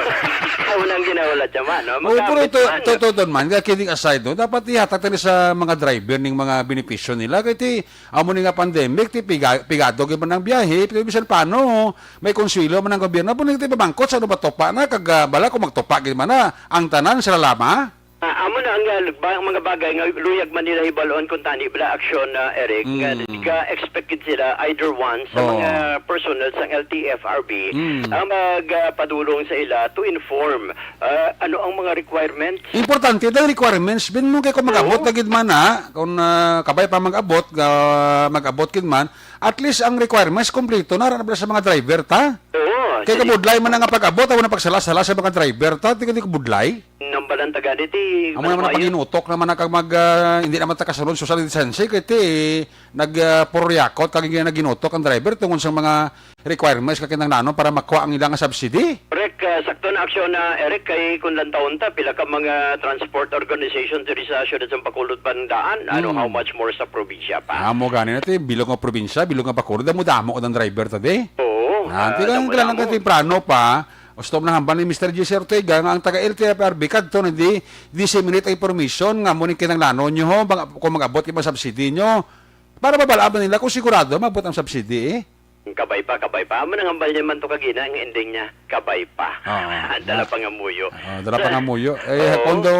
Ako nang ginahulat siya man, no? Oo, pero ito, ito, ito, ito, man, nga kidding aside, no? Dapat ihatag tani sa mga driver ning mga benepisyo nila. Kay ti, amo ni nga pandemic, ti piga-, pigado gyud man ang biyahe, pero bisan paano, may konsuelo man ang gobyerno, pero ti pamangkot sa ano ba tupa na, kag, ah, bala kung magtupa gyud man na, ang tanan sila lama? Ah, amo na ang, ah, ba-, mga bagay nga luyag man nila hibalon kung tani bala aksyon, ah, Eric, nga Mm. Nag-expect gid sila either one sa Oo. mga personnel sang L T F R B Mm. ang mag, ah, padulong sa ila to inform, ah, ano ang mga requirements. Importante ang requirements, bin mo kay kung mag-abot Oo. na gid man na, kung, ah, kabay pa mag-abot, ah, mag-abot gid man, at least ang requirements kompleto na ra na sa mga driver ta. Oo, Kay sige. Kabudlay man nga pag-abot, amo na pagsala-sala sa mga driver ta, ti ka di kabudlay. Nambalan ta gani ti Amo naman ang maayo. Pag-inutok naman ang kag mag, ah, hindi naman ta kasunod social distancing, kay ti nag, ah, pururyakot kag hindi na ginutok ang driver tungod sa mga requirements kag kinahanglanon para makuha ang ilang subsidy. Correct, ah, sakto na aksyon na, Eric, kay kung lantawon ta, pila ka mga transport organization diri sa siyudad sa Bacolod pa ang daan, ano, Hmm. how much more sa probinsya pa? Amo gani na ti, bilog nga probinsya, bilog nga Bacolod, damo-damo ang driver ta di. Oo, Ah, ah, ti kang damo-damo. Kailangan ka temprano pa, Gusto man hambal ni Mister G C Ortega nga ang taga L T F R B kadto nag-di-, disseminate ang information nga amo ni kinahanglanon nyo ho, bang, kung mag-abot yung mga subsidy nyo. Para mabal-aban nila kung sigurado maabot ang subsidy, eh. Kabay pa, kabay pa. Amo nang hambal niya man to kagina, ang ending niya, kabay pa. Oo. Ang dala Na-, pangamuyo. Oo, dala pangamuyo. Eh, Oo. Hapon daw,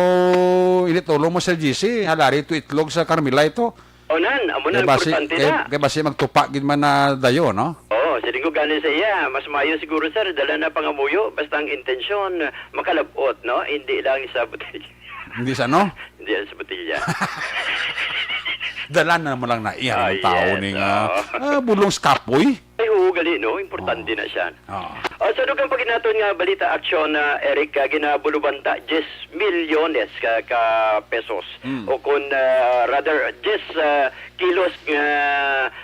init ulo mo, Sir G C, halari to itlog sa Carmela ito. O nan, amo na, kay basi, importante kay, na. Kay basi magtupa gid man na dayo, no? Oo, siling ko gani sa iya, mas maayo siguro, sir, dala na pangamuyo, basta ang intensyon, makalab-ot, no? Hindi lang sa botelya. Hindi sa ano? Hindi lang sa botelya. Dala na mo lang na iya, ah, ang tao yes, ni nga, oo. Ah, bulong sa kapoy. Ay, oo, gali, no? Importante Oo. na siya. Oo. O, sa dugang paginaton nga balita, aksyon na, Eric, ah, ginabulubanta, diyes milyones ka, ka pesos. Mm. O kung, ah, rather, diyes, ah, kilos nga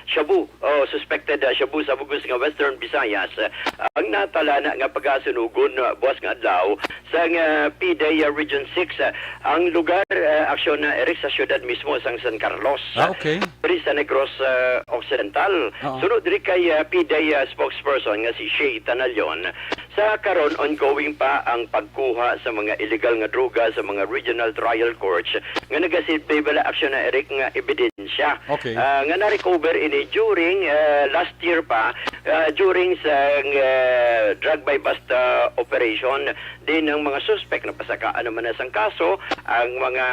shabu, o suspected, ah, shabu sa bug-os nga Western Visayas, ah, ang natala na nga pagasunugon, ah, buwas nga adlaw, Sang, ah, P D E A Region six, ah, ang lugar, ah, aksyon na, Eric, sa siyudad mismo sang San Carlos, ah, okay. Diri sa Negros, ah, Occidental. Oo. Sunod diri kay, ah, P D E A spokesperson nga si Shay Tanalion, sa karon ongoing pa ang pagkuha sa mga illegal nga droga sa mga regional trial courts nga nagasilbi bala aksyon na, Eric, nga ebidensya. Okay. Ah, nga na-recover ini during, ah, last year pa, ah, during sa, ah, drug buy bust, ah, operation. Din ang mga suspek napasakaan naman na sang kaso, ang mga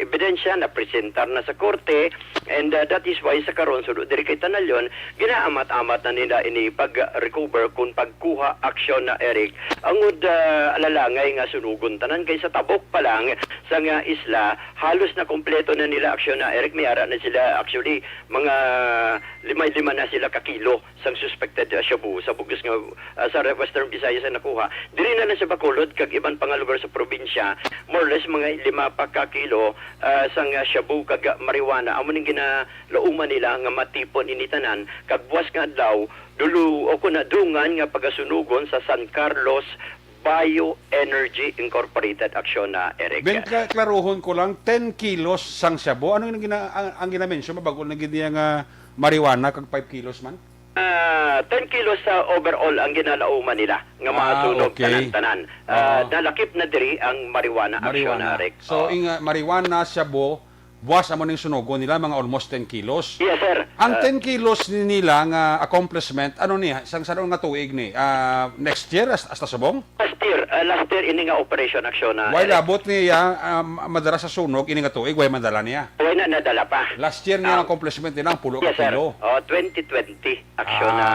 ebidensya napresentar na sa korte, and, ah, that is why sa karon, suno diri kay Tanalion, ginaamat-amat na nila ini pag-recover kun pagkuha aksyon na, Eric. Angod, ah, alalangay nga sunugon tanan kay sa tabok pa lang sa nga isla, halos na kompleto na nila aksyon na, Eric. May ara na sila, actually, mga lima-lima na sila ka kilo sang suspected, ah, shabu sa bug-os nga, ah, sa Western Visayas ang nakuha. Diri na lang sa Bacolod kag iban pa nga lugar sa probinsya, more or less mga lima pa ka kilo, ah, sang, ah, shabu kag, ah, marijuana. Amo ning ginalauman nila nga matipon ini tanan kag buwas nga adlaw, dulu-, o kun dungan nga pagasunugon sa San Carlos Bioenergy Incorporated aksyon na, Eric. Ben, ka-, klaruhon ko lang, ten kilos sang shabu. Ano yung gina-, ang, ang ginamensyon mo? Bago na gid niya nga marijuana kag five kilos man? Ah, ten kilos sa overall ang ginalauman nila nga Ah, masunog okay. Tanan-tanan. Ah, oo. Nalakip na diri ang marijuana aksyon na, Eric. So, oo. Ing, ah, marijuana, shabu, Buwas amo ning sunugon nila, mga almost ten kilos. Yes, sir. Ang Ah, ten kilos ni nila nga accomplishment, ano ni, sang sa nga tuig ni? Ah, next year, as- hasta subong? Last year, ah, last year ini nga operation, aksyon na Why Eric. Labot niya, um, madala sa sunog, ini nga tuig, why madala niya? Why na nadala pa? Last year niya Ah, ang accomplishment nila, ang pulo ka Yes, sir. kilo. Oh, twenty twenty, aksyon Ah, na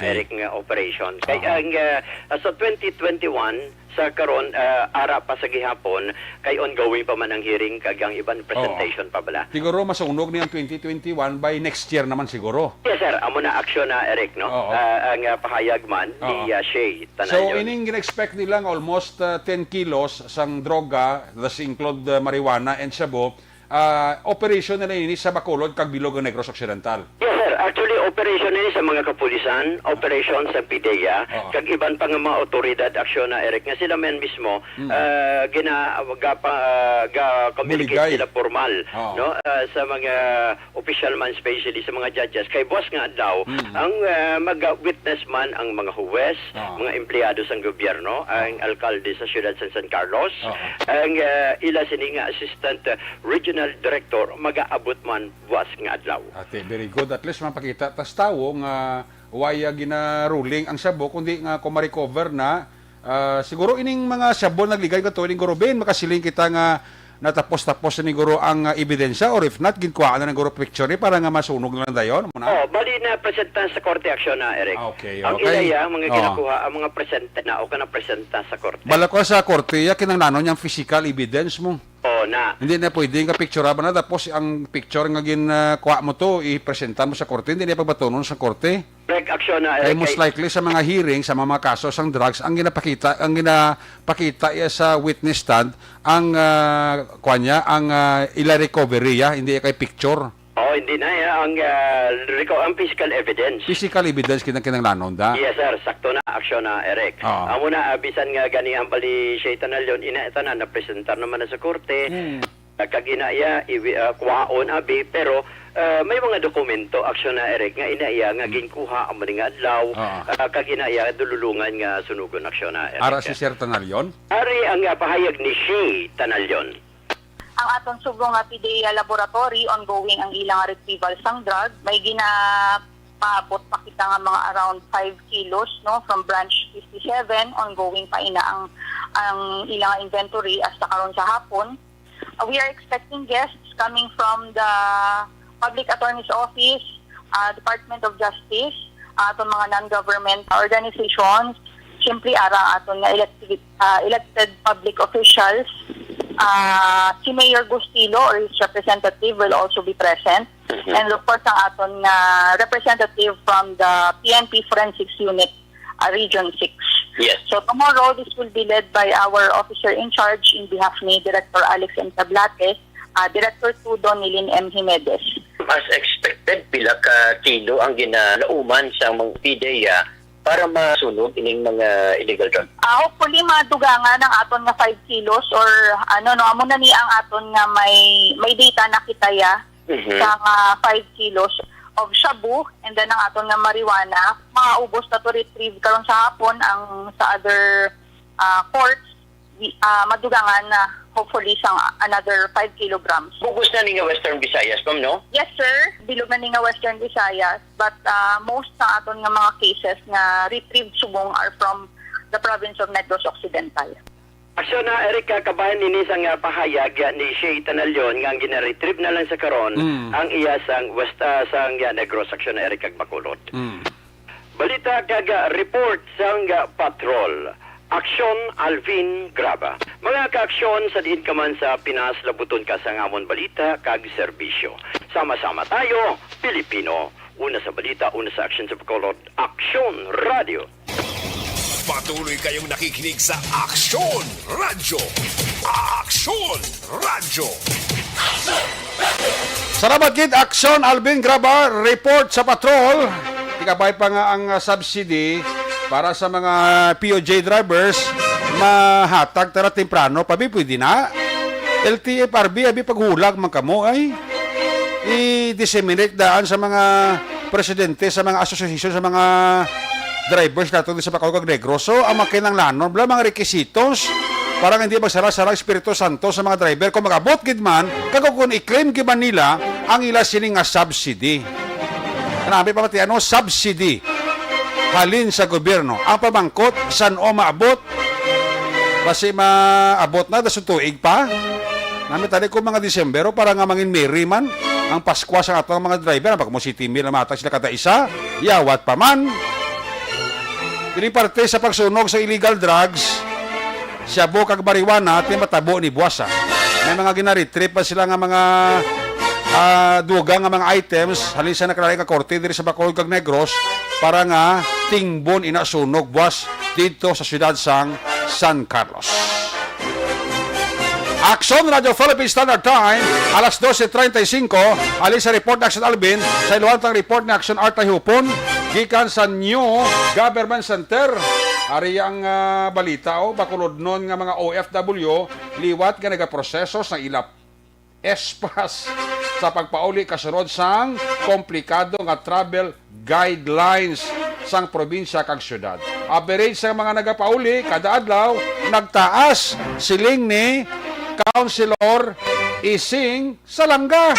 okay. Eric nga operation. Kay Ah. ang ah, sa twenty twenty-one, sa karon, ah, ara pa sa gihapon, kay ongoing pa man ang hearing kag ang iban presentation pa bala. Siguro masunog niya ang twenty twenty-one by next year naman siguro. Yes, sir. Amo na aksyon na, Eric, no? Oo. Ah, ang ah, pahayag man ni Oo. ah, Shay So, Tanalyon. ining gina-expect nila nga almost uh, ten kilos sang droga, thus include uh, marijuana and shabu, uh, operation nila ini sa Bacolod kag Bilog, Negros Occidental. Yes, sir. Actually, operation ini sa mga kapulisan, operation sa PDEA, Oo. kag iban pa nga mga otoridad, aksyon na, Eric, nga sila man mismo, Mm. ah, gina, ga, pa, ga communicate Buligay. sila formal, Oo. no? Ah, sa mga official man, especially sa mga judges. Kay buwas nga adlaw, Mm. ang ah, mag-witness man ang mga huwes, Oo. mga empleyado sang gobyerno, ang alkalde sa siyudad sa San Carlos, Oo. ang ah, ila sini nga assistant ah, regional director, mag-aabot man buwas nga adlaw. Ate, very good. At least mapakita tas tawo nga waya ginaruling ang shabu, kundi nga kung ma-recover na, ah, siguro ining mga shabu nagligay ka to, ining guro Ben, makasiling kita nga natapos-tapos ni guro ang ah, ebidensya, or if not, ginkuhaan na ng guro picture ni para nga masunog na lang dayon. Mo na? Oh, bali na presenta sa korte, aksyon na, Eric. Ah, okay, Ang okay. inaya, mga Oh. ginakuha, ang mga presente na o ka na presenta sa korte. Bala ko sa korte, ya kinanglanon niyang physical evidence mo. Oh, na. Hindi na pwede nga picture ba na, tapos ang picture nga ginkuha mo to, ipresenta mo sa korte, hindi na pagbaton-on sa korte. Correct, aksyon na, Kay Eric. most likely sa mga hearing, sa mga, mga kaso sang drugs, ang ginapakita, ang ginapakita iya sa witness stand, ang ah, kuwan niya, ang ah, ila recovery, ya, hindi kay picture. Oh, hindi na ya. Ang ah, reco- ang physical evidence. Physical evidence kinang kinanglanon da. Yes, sir. Sakto na, aksyon na, Eric. Oo. Amo na, ah, bisan nga gani ang bali siya itanalyon, ina tanan na presentar naman na sa korte. Mm. Kag inaya, iwi, ah, kuhaon abi, pero ah, may mga dokumento, aksyon na, Eric, nga inaya nga ginkuha ang maling adlaw, Oo. ah, kag inaya dululungan nga sunugon, aksyon na, Eric. Ara si Sir Tanalyon? Ari ang ah, pahayag ni Shay Tanalyon. Ang aton subong nga PDEA laboratory, ongoing ang ilang retrieval sang drug. May ginapaabot pa kita nga mga around five kilos, no, from branch fifty-seven. Ongoing pa ina ang ang ilang inventory hasta karon sa hapon. Uh, we are expecting guests coming from the Public Attorney's Office, uh, Department of Justice, uh, aton mga non-government organizations, simply ara ang aton nga elected, uh, elected public officials. Uh, si Mayor Gustilo or his representative will also be present. Mhm. And of course, ang aton nga representative from the P N P Forensics Unit, uh, Region six. Yes. So tomorrow, this will be led by our officer in charge in behalf ni Director Alex M. Tablate, uh, Director two Donilyn M. Jimenez. As expected, pila ka kilo ang ginalauman sa mga PDEA para masunog ining mga illegal drugs? Ah, hopefully, madugangan ang aton nga five kilos or ano, no, amo na ni ang aton nga may may data na kita ya Mhm. sa nga five kilos of shabu, and then ang aton nga marijuana, maubos na to retrieve karon sa hapon ang sa other ah, courts, di- ah, madugangan na hopefully sa another five kilograms. Bugos na ni nga Western Visayas, ma'am, no? Yes, sir. Bilog na ni nga Western Visayas, but ah, most sa aton nga mga cases nga retrieved subong are from the province of Negros Occidental. Aksyon na, Eric, kabahin nini sa nga pahayag ni Shay Tanalyon nga ang ginaretrieve na lang sa karon Mm. ang iya sang West, ah, sang, ah, Negros, aksyon na, Eric, kag Bacolod. Mm. Balita kag, ah, report sang, ah, patrol. Aksyon Alvin Graba. Mga kaaksyon, sa diin ka man sa Pinas, labuton ka sang amon balita kag serbisyo. Sama-sama tayo, Pilipino. Una sa balita, una sa aksyon sa Bacolod. Aksyon Radio. Patuloy kayong nakikinig sa Aksyon Radyo. Aksyon Radyo. Salamat gid, Aksyon Alvin Graba, report sa patrol. Ikabay pa nga ang uh, subsidy para sa mga P O J drivers mahatag tara temprano pa bi, pwede na. L T F R B, abi paghulag man kamo ay i-disseminate daan sa mga presidente sa mga association sa mga drivers nato sa Bacolod kag Negros. So, ang mga kinanglanon, bala, mga requisitos, para nga hindi magsara-sara ang Espiritu Santo sa mga driver kung mag-abot gid man, kag kung i-claim gid man nila ang ila sini nga subsidy. Nami pa pati ano, subsidy halin sa gobyerno. Ang pamangkot, san-o maabot? Basi maabot na, dason tuig pa. Nami tani ko mga Disyembre, para nga mangin merry man ang Paskwa sa atong mga driver. Ang pagmo city meal ang matag sila kada isa, yawat pa man. Dili parte sa pagsunog sa illegal drugs, shabu kag marijuana, ti matabo ni buwas, ah. May mga ginaretrieve pa sila nga mga, ah, dugang nga mga items halin sa nakalain nga korte diri sa Bacolod kag Negros para nga tingbon ina sunog buwas didto sa siyudad sang San Carlos. Aksyon, Radyo Philippine Standard Time, alas dose treinta y cinco, halin sa report ni Aksyon Alvin, sa iluhan tang report ni Aksyon Art Tahupon, gikan sa New Government Center. Ari ang, ah, balita, oh, Bacolodnon nga mga O F W liwat nga nagaproseso sa ila S-PASS sa pagpauli kasunod sang komplikado nga travel guidelines sang probinsya kag syudad. Average sa mga nagapauli kada adlaw nagtaas, siling ni Councilor Ising Salanga.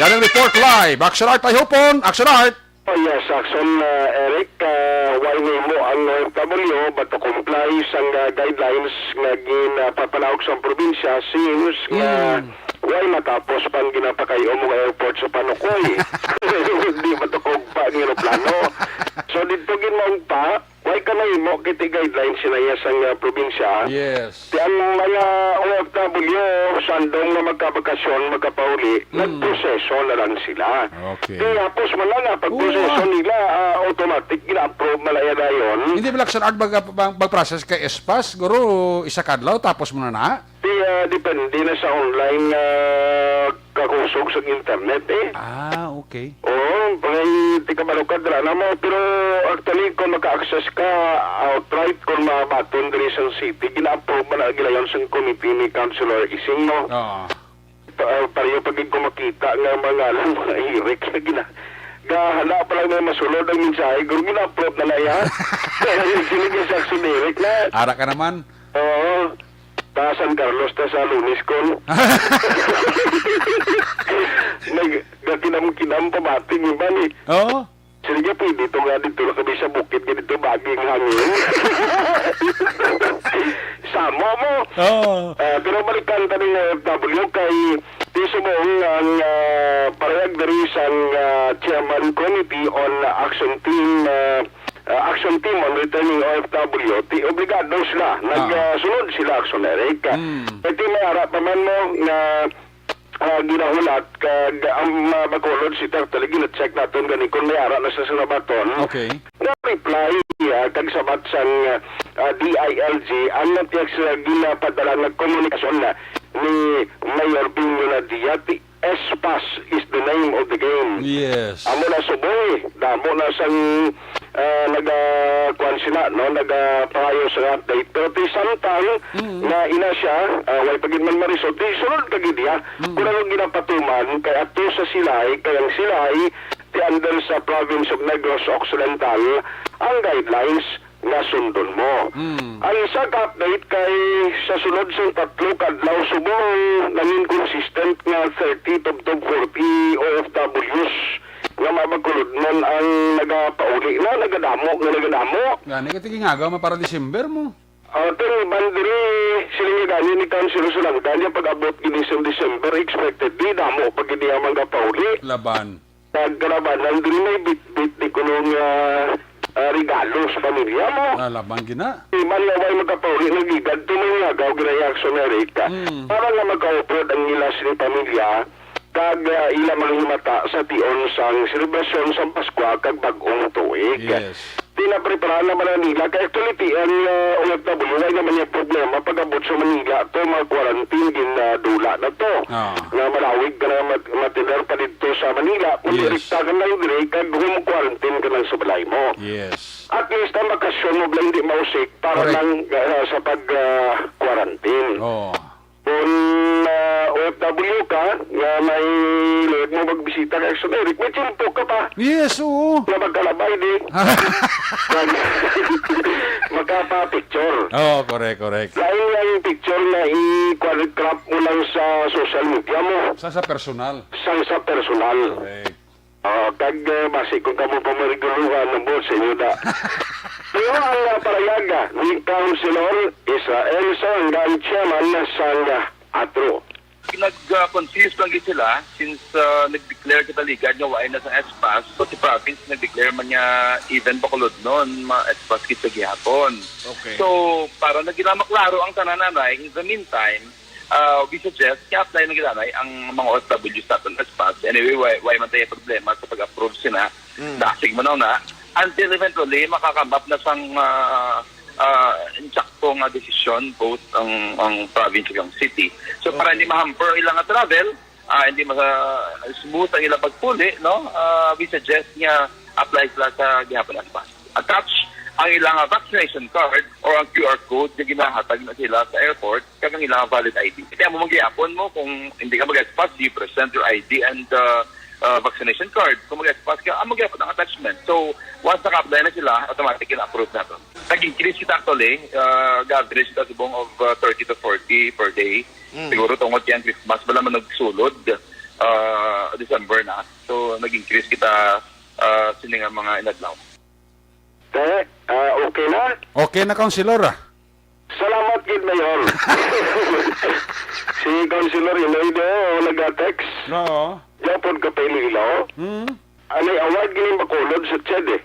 Yan ang report live. Action Art, Tahupon. Action Art. Oh, yes, Action, uh, Eric. Uh, why nimo ang O F W but to comply sang, uh, guidelines nga ginapapanaog sang probinsya since nga Mm. why matapos pang ginapakay-o mo nga airport sa Panukoy? Di matukog pa ang eroplano. So, dito ginmaong pa, why ka mahimo kiti guidelines sinaya sang, uh, probinsya? Yes. Ti ang mga O F W, sandong nga magkabakasyon, magkapauli, Mm. nagproseso na lang sila. Okay. Ti hapos man lang, ah, pagproseso Uwa. nila, ah, automatic, gina-approve man lang yan dayon. Hindi ba, Lakson Art, mag-, mag-, mag-process kay S-PASS? Guro, isa kadlaw, tapos mo na na? Ti, ah, depende na sa online, ah, kakusog sa internet, eh. Ah, okay. Oo, kay ti kabalo ka, dira na mo. Pero actually, kung maka-access ka outright, kung mabaton diri sa city, gina-approve man ang gilayon sa committee ni Councilor Ising, no? Oo. Pa-, pareho pa gid ko makita nga mga, ano, mga Eric na gina-, gahala pa lang na masulod ang mensahe, guro, gina-approve na na iya. Kaya yung sila sa Action Eric na. Ara ka naman. Oo. Ta San Carlos, ta sa Lunes, kon. Nag-, gakinam-kinam pa ba, tingin ba ni? Oo. Sige, pwede to nga dito lang kami sa bukid, nga dito baging hangin. Sama mo. Oo. Ah, pero balikan ta ning O F W kay ti subong ang, ah, parehag diri sang, ah, Chairman Committee on Action Team, ah, ah, Action Team on Returning O F W, ti obligado sila. Nag, Ah. ah, sunod sila, Action Eric. Mm. Kay ti may ara pa man mo nga, ah, ginahulat kag ang, ah, Bacolod City, actually, gina-check naton gani kung may ara na sa sinabaton. Okay. Nga reply, ah, kag sabat sang, ah, D I L G ang natiyag sa ginapadala nga komunikasyon, ah, ni Mayor Pino Nadia, ti S-PASS is the name of the game. Yes. Amo na subong, eh. Damo na sang, ah, naga-, kuwan sila, no? Nagapangayo sa update. Pero ti samtang Mm. na ina siya, ah, way pa gid man marisol, ti sunod ka gid iya. Mm. Kung ano ginapatuman, kay ato sa Silay, kay ang Silay, ti under sa province of Negros Occidental, ang guidelines nga sundon mo. Mm. Ang isa ka update kay sa sunod sang tatlo ka adlaw, subong nangin consistent nga thirty to, to forty O F Ws nga mabakulodnon ang nagapauli na, nagadamo nga nagadamo. Gani ka, ti gingagaw man para December mo. Ah, pero iban diri, sila nga gani ni Councilor Sulangdan, yung pag-abot gini sa December, expected di damo pa gini ang mga pauli. Laban. Pagkalabanan diri may bitbit ni kuno nga, ah, regalo sa pamilya mo. Ah, laban gina. Iban nga way makapauli nga gigad to may ngagaw gina Action Eric, ah, Mm. para nga makaupod ang ila sini pamilya kag, ah, ila mga himata sa tion sang selebrasyon sang Paskwa kag Bag-ong Tuig. Yes. Pinapreparahan naman ang nila kay actually ti ang, ah, O F W, way naman yung problema pag-abot sa Manila to, mga quarantine, ginadula na to. Ah. Nga malawig ka na mat-, matiner pa dito sa Manila, kung Yes. direkta ka lang dire, kag home quarantine ka lang sa balay mo. Yes. At least ang bakasyon mo bala hindi mausik para Correct. lang, ah, sa pag, ah, quarantine. Oh. Kung, ah, O F W ka, nga may luyag mo magbisita kay Action Eric, may tiyempo ka pa. Yes, oo. Nga magkalabay di. Makapa-picture. Oo, correct, correct. Lain nga yung picture nga i-crop mo lang sa social media mo. Sa, sa personal. Sang sa personal. Correct. Ah, kag, eh, basi kung kamo pa mariguluhan ang buot sa inyo da. Pero ang, ah, parayaga ni Councilor Israel Sanggan, chairman sang, ah, atro. Nag-, ah, confused lang gid sila since, ah, nag-declare kita ligad nga waay na sang S-PAS. So, si province nag-declare man niya even Bacolod noon, ma-S-PAS gid sa gihapon. Okay. So, para na gid maklaro ang tanan, anay, in the meantime, ah, we suggest nga apply na gid, anay, ang mga O F W sa aton S-PAS. Anyway, why, why man tayo problema sa pag-approve sina? Mm. Dasig man na. Until eventually, makakamap na sang, ah, ah, insakto nga desisyon both ang, ang province ug ang city. So, para Okay. hindi ma-hamper ang ilang travel, ah, hindi masa-, smooth ang ilang pagpuli, no? Ah, we suggest nga apply sila sa gihapon S-PAS. Attach ang ilang vaccination card or ang Q R code nga ginahatag na sila sa airport kag ang ilang valid I D. Kaya mo, magyapon mo, kung hindi ka mag-S-PAS, you present your I D and, uh, uh, vaccination card. Kung mag-S-PAS ka, ah, magyapon ang attachment. So, once naka-apply na sila, automatic na-approve na to. Nag-increase kita actually, uh, ga-average kita subong of, uh, thirty to forty per day. Mm. Siguro tungod kay ang Christmas, wala man nagsulod, uh, December na. So, nag-increase kita, uh, sini nga mga inadlaw. Te, ah, okay na? Okay na, Councilor, ah. Salamat gid, Mayor. Si Councilor Iloy do, naga-text. Oo. Japon ka pa Iloilo. Hmm. Ano, award gini Bacolod sa CHED, eh.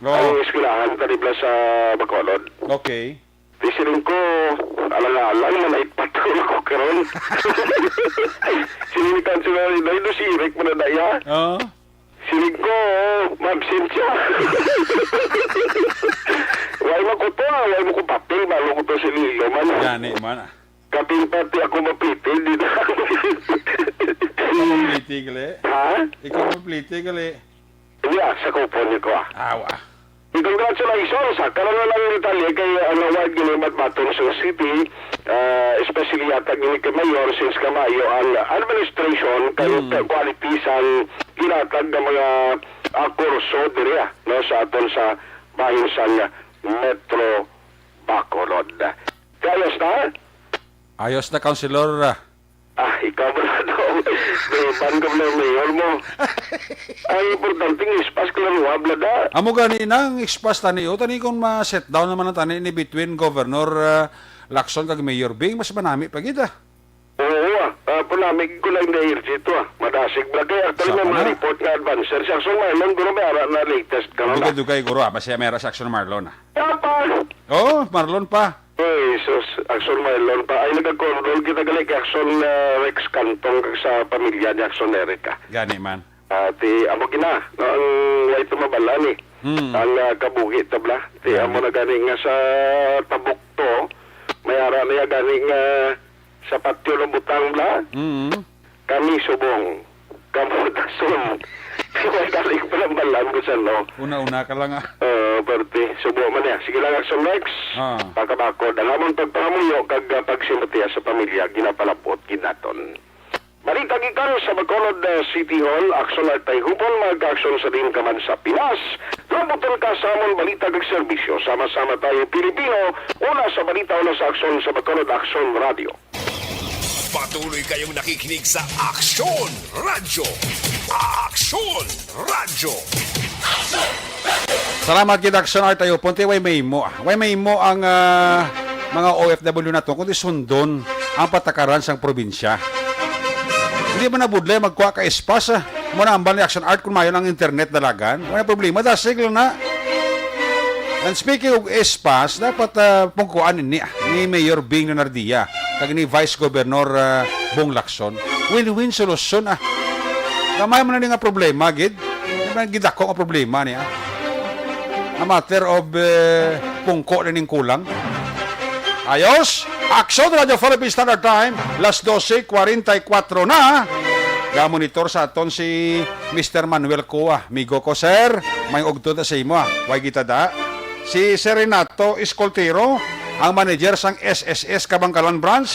Oo. Ang eskwelahan, tani bala sa Bacolod. Okay. Di siling ko, alang-alang, manay patron ako karon. Siling ni Councilor Iloy, do si Eric man na daya. Oo. Siling ko, mag-absent siya. Way mo ko to, ah. Way mo ko papel, balo ko to si Lilo man. Gani man, ah. Kapin pati ako mapiti, di na. Ikaw mapliti, gali. Ha? Ikaw mapliti, gali. Iya, sa kupon ni ko, ah. Awa. Congratulations, ah. Karon na lang detalye kay ang award gini matmaton sa city, ah, especially yata gini kay Mayor, since kamayo ang administration kay Mm. quality sang ginatag nga mga, ah, kurso diri, ah, no, sa aton sa bahin sang Metro Bacolod. Kayos na? Ayos na, Councilor, ah. Ah, ikaw ba na daw? May ban ka na mayor mo. Ang importante, ang S-PAS, klaro, habla da. Amo gani na ang S-PAS tani, o, tani kung ma-set down naman ang tani ni between Governor, ah, Lacson kag Mayor Bing, mas manami pa gid, ah. Oo, ah. Ah, punami ko lang na urgent to, ah. Madasig ba? Kaya actually, Sa may mga pa na? report nga advancer. Si Action Marlon, guro, may ara na latest ka na. Dugay-dugay, guro, ah. Basta may ara si Action Marlon, ah. Kaya pa. Oo, Marlon pa. Oy, sus, Action Marlon pa. Ay, nagka-condol kita gali kay Action, ah, Rex Cantong kag sa pamilya ni Action Erica. Gani man. Ah, ti, amo gina, no, ang way tumabala ni. Hmm. Ang, ah, kabuhi tabla. Ti, Gani. amo na gani nga sa tabok to, may ara niya gani nga sa patio ng butang bla. Mm. Kami subong. Kamo dason. Kaya galing pa ng balan ko sa no. Una-una ka lang, ah. Ah, parte. Subo man niya. Sige lang, Action Rex. Ah. Pagkabakod. Ang amon pagpangamuyo kag, ah, pagsimpatiya sa pamilya, ginapalapot ginaton. Balita gikan sa Bacolod, ah, City Hall, Action Artay Hupon, mag-aksyon sa din ka man sa Pinas. Rambutan ka sa amon balita kag serbisyo. Sama-sama tayo, Pilipino. Una sa balita, una sa aksyon sa Bacolod Action Radio. Patuloy kayong nakikinig sa Aksyon Radyo. Aksyon Radyo. Salamat gid, Action Artay Hupon. Ti way mahimo, ah. Way mahimo ang, ah, mga O F W naton, kundi sundon ang patakaran sang probinsya. Hindi man nabudlay magkuha ka S-PAS, ah. Mo na ambal ni Action Art kung mayon ang internet dalagan. Wala problema, dasig lang na. And speaking of S-PAS, dapat, ah, pungkuan ini, ah, ni Mayor Bing Leonardia, kag ni Vice Governor, ah, Bong Lacson. Win-win solusyon, ah. Gamay man na nga problema, gid. Di ba gidako nga problema niya? A matter of, eh, pungko na ning kulang. Ayos! Action Radio Philippine Standard Time, las doce cuarenta y cuatro na. Ga-monitor sa aton si Mister Manuel Cua. Migo ko, sir. May ugto na sa imo, ah. Way kita da. Si Sir Renato Escoltero, ang manager sang S S S Kabangkalan Branch,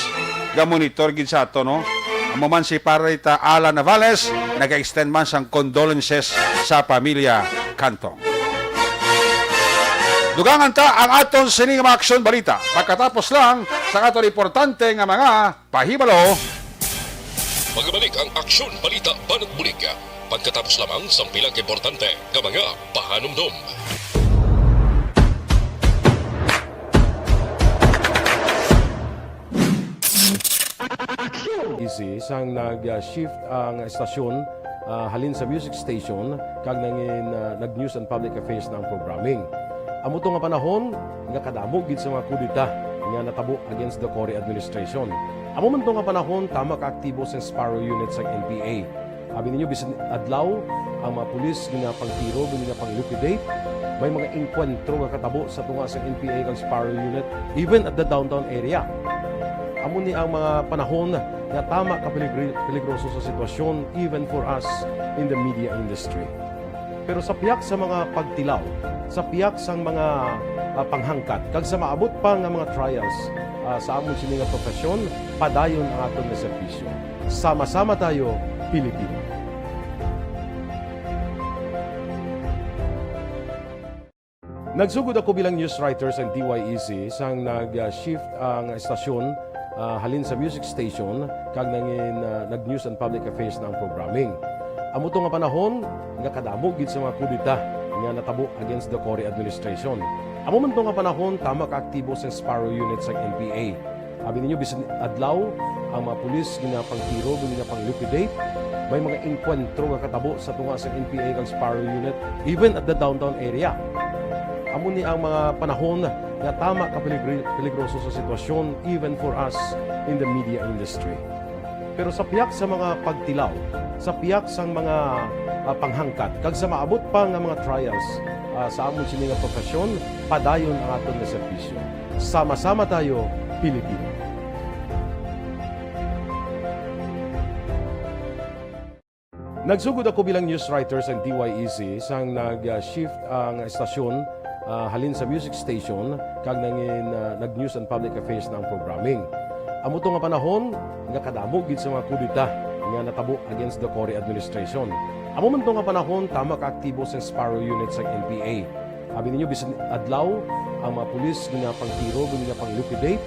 ga-monitor gid sa ato, no? Amo man si Parita Alan Navales, naga-extend man sang condolences sa pamilya Cantong. Dugangan ta ang aton sini nga mga aksyon balita pagkatapos lang sa aton importante nga mga pahibalo. Magabalik ang aksyon balita banat bulig pagkatapos lamang sang pila ka importante nga mga pahanumdom. Easy sang nag-shift ang estasyon, ah, halin sa music station kag nangin, ah, nag-news and public affairs na ang programming. Amo to nga panahon nga kadamo gid sa mga kudeta nga natabo against the Cory administration. Amo man to nga panahon tama ka aktibo sang Sparrow Unit sang N P A. Abi ninyo, bisan adlaw, ang mga pulis ginapangtiro, ginapang-liquidate. May mga engkwentro nga katabo sa tunga sa N P A kag Sparrow Unit, even at the downtown area. Amo ni ang mga panahon nga tama ka peligri-, peligroso sa sitwasyon, even for us in the media industry. Pero sa pihak sa mga pagtilaw, sa pihak sang mga, ah, panghangkat, kag sa maabot pa nga mga trials, ah, sa amon sini nga profesyon, padayon ang aton nga serbisyo. Sama-sama tayo, Pilipino. Nagsugod ako bilang news writer sa D Y E C sang nag-shift ang estasyon, ah, halin sa music station kag nangin, ah, nag-news and public affairs na ang programming. Amo to nga panahon nga kadamo gid sa mga kudeta nga natabo against the Cory administration. Amo man to nga panahon tama ka aktibo sa Sparrow Unit sa N P A. Abi ninyo, bisan adlaw, ang mga pulis ginapangtiro, ginapang-liquidate. May mga engkwentro nga katabo sa tunga sa N P A kag Sparrow Unit, even at the downtown area. Amo ni ang mga panahon nga tama ka peligri-, peligroso sa sitwasyon, even for us in the media industry. Pero sa pihak sa mga pagtilaw, sa pihak sang mga, ah, panghangkat, kag sa maabot pa nga mga trials, ah, sa amon sini nga profesyon, padayon ang aton nga serbisyo. Sama-sama tayo, Pilipino. Nagsugod ako bilang news writer sa D Y E C sang nag-shift ang estasyon, ah, halin sa music station kag nangin, ah, nag-news and public affairs na ang programming. Amo to nga panahon nga kadamo gid sa mga kudeta nga natabo against the Cory administration. Amo man to nga panahon tama ka aktibo sa Sparrow Unit sa N P A. Abi ninyo, bisan adlaw, ang mga pulis ginapangtiro, ginapang-liquidate.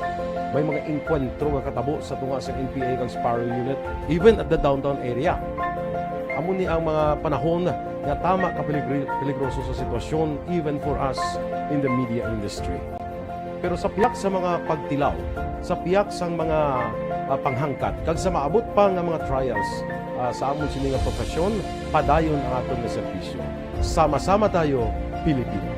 May mga engkwentro nga katabo sa tunga sa N P A kag Sparrow Unit, even at the downtown area. Amo ni ang mga panahon nga tama ka peligri-, peligroso sa sitwasyon, even for us in the media industry. Pero sa pihak sa mga pagtilaw, sa pihak sang mga, ah, panghangkat, kag sa maabot pa nga mga trials, ah, sa amon sini nga profesyon, padayon ang aton nga serbisyo. Sama-sama tayo, Pilipino.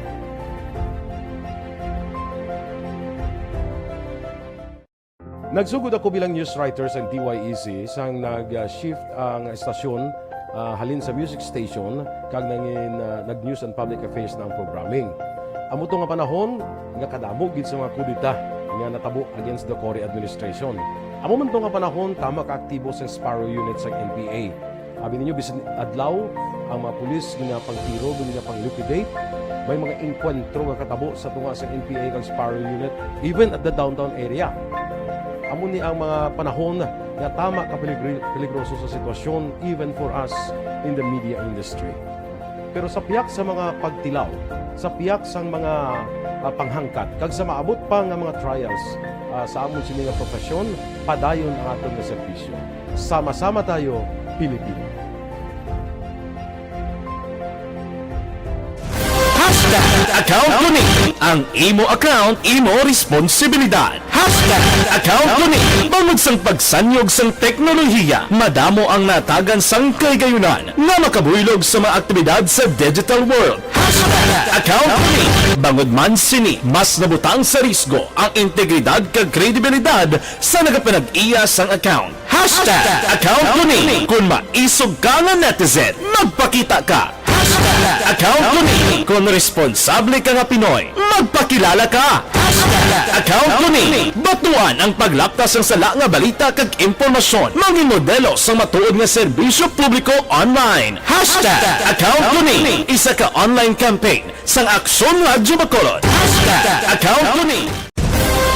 Nagsugod ako bilang news writer sa D Y E C sang nag-shift ang estasyon, ah, halin sa music station kag nangin, ah, nag-news and public affairs na ang programming. Amo to nga panahon nga kadamo gid sa mga kudeta nga natabo against the Cory administration. Amo man to nga panahon tama ka aktibo sa Sparrow Unit sa N P A. Abi ninyo, bisan adlaw, ang mga pulis ginapangtiro, ginapang-liquidate. May mga engkwentro nga katabo sa tunga sa N P A kag Sparrow Unit, even at the downtown area. Amo ni ang mga panahon nga tama ka peligri-, peligroso sa sitwasyon, even for us in the media industry. Pero sa pihak sa mga pagtilaw, sa pihak sang mga, ah, panghangkat, kag sa maabot pa nga mga trials, ah, sa amon sini nga profesyon, padayon ang aton nga serbisyo. Sama-sama tayo, Pilipino. Hashtag account ko ni. Ang imo account, imo responsibilidad. Hashtag account ko ni. Bangod sang pagsanyog sang teknolohiya, madamo ang natagan sang kahigayunan nga makabuylog sa mga aktibidad sa digital world. Hashtag account ko ni. Bangod man sini, mas nabutang sa risgo ang integridad kag kredibilidad sa nagapanag-iya sang account. Hashtag account ko ni. Kung maisog ka nga netizen, magpakita ka. Hashtag account ko ni. Kung responsable ka nga Pinoy, magpakilala ka. Hashtag account ko ni. Batuan ang paglaptas sang sala nga balita kag impormasyon. Mangin modelo sang matuod nga serbisyo publiko online. Hashtag account ko ni. Isa ka online campaign sang Aksyon Radyo Bacolod. Hashtag account ko ni.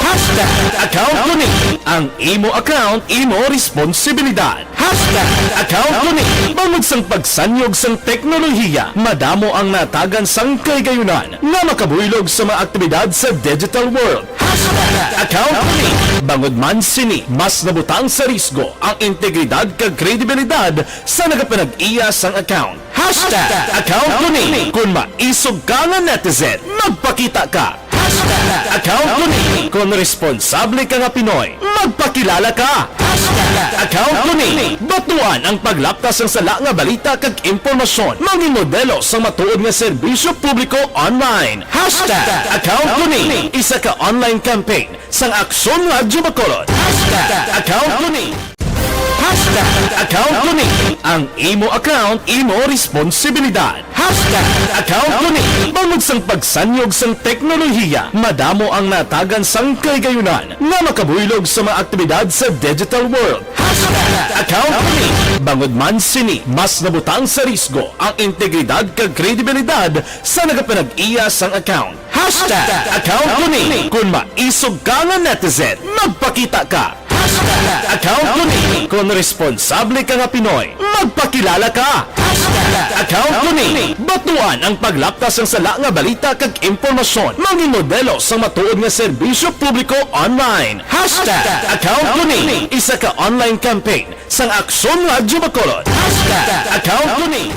Hashtag account ko ni. Ang imo account, imo responsibilidad. Hashtag account ko ni. Bangod sang pagsanyog sang teknolohiya, madamo ang natagan sang kahigayunan nga makabuylog sa mga aktibidad sa digital world. Hashtag account ko ni. Bangod man sini, mas nabutang sa risgo ang integridad kag kredibilidad sa nagapanag-iya sang account. Hashtag account ko ni. Kon maisog ka nga netizen, magpakita ka. Hashtag account ko ni. Kon responsable ka nga Pinoy, magpakilala ka. Hashtag account ko ni. Batuan ang paglaptas sang sala nga balita kag impormasyon. Mangin modelo sang matuod nga serbisyo publiko online. Hashtag account ko ni. Isa ka online campaign sang Aksyon Radyo Bacolod. Hashtag account ko ni. Hashtag account ko ni. Ang imo account, imo responsibilidad. Hashtag account ko ni. Bangod sang pagsanyog sang teknolohiya, madamo ang natagan sang kahigayunan nga makabuylog sa mga aktibidad sa digital world. Hashtag account ko ni. Bangod man sini, mas nabutang sa risgo ang integridad kag kredibilidad sa nagapanag-iya sang account. Hashtag account ko ni. Kon maisog ka nga netizen, magpakita ka. Hashtag account ko ni. Kon responsable ka nga Pinoy, magpakilala ka. Hashtag account ko ni. Batuan ang paglaptas sang sala nga balita kag impormasyon. Mangin modelo sang matuod nga serbisyo publiko online. Hashtag account ko ni. Isa ka online campaign sang Aksyon Radyo Bacolod. Hashtag account ko ni.